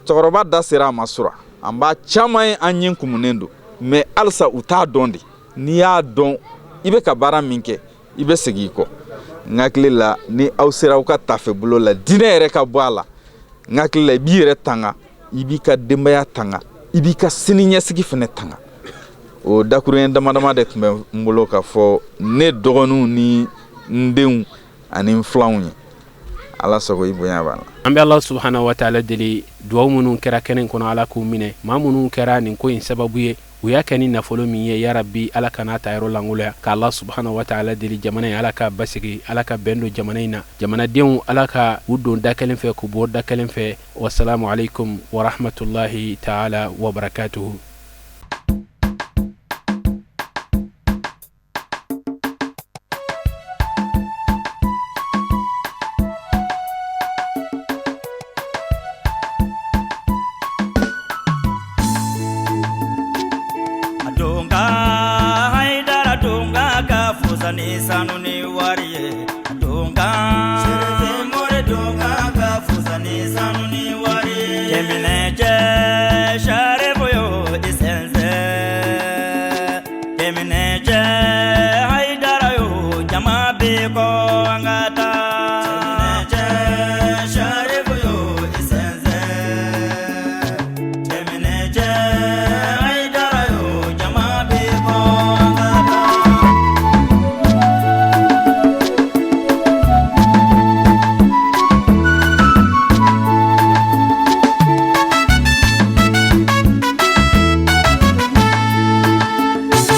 cɛkɔrɔba da sera a ma sura, an b'a caman ye, an ɲin kumunen don, mais halisa u t'a dɔn de. N'i y'a dɔn i bɛ ka baara min kɛ, i bɛ segin i kɔ. N hakili la, ni aw sera aw ka tafe bolo la, diinɛ yɛrɛ ka bɔ a la, n hakili la, i b'i yɛrɛ tanga, i b'i ka denbaya tanga, i b'i ka sini ɲɛsigi fana tanga. O dakuruɲɛ dama dama de tun bɛ n bolo ka fɔ ne dɔgɔninw ni n denw ani n filanw ye. Ala sago, i bonya b'a la. An bɛ Ala subahana wa taala deli, duwawu minnu kɛra kɛnɛ kɔnɔ, Ala k'u minɛ. Maa minnu kɛra nin ko in sababu ye, u y'a kɛ ni nafolo min ye, yarabi Ala kan'a ta yɔrɔ lankoloya. Ka Ala subahana wa taala deli, jamana in, Ala ka basigi, Ala ka bɛn don jamana in na. Jamanadenw, Ala ka u don da kelen fɛ k'u bɔ da kelen fɛ. Wasalamu aleykum warahmatulahi taala wabarakatuhu. Ni sanu ni wari ye donka, more donka ka fusa ni sanu ni wari ye.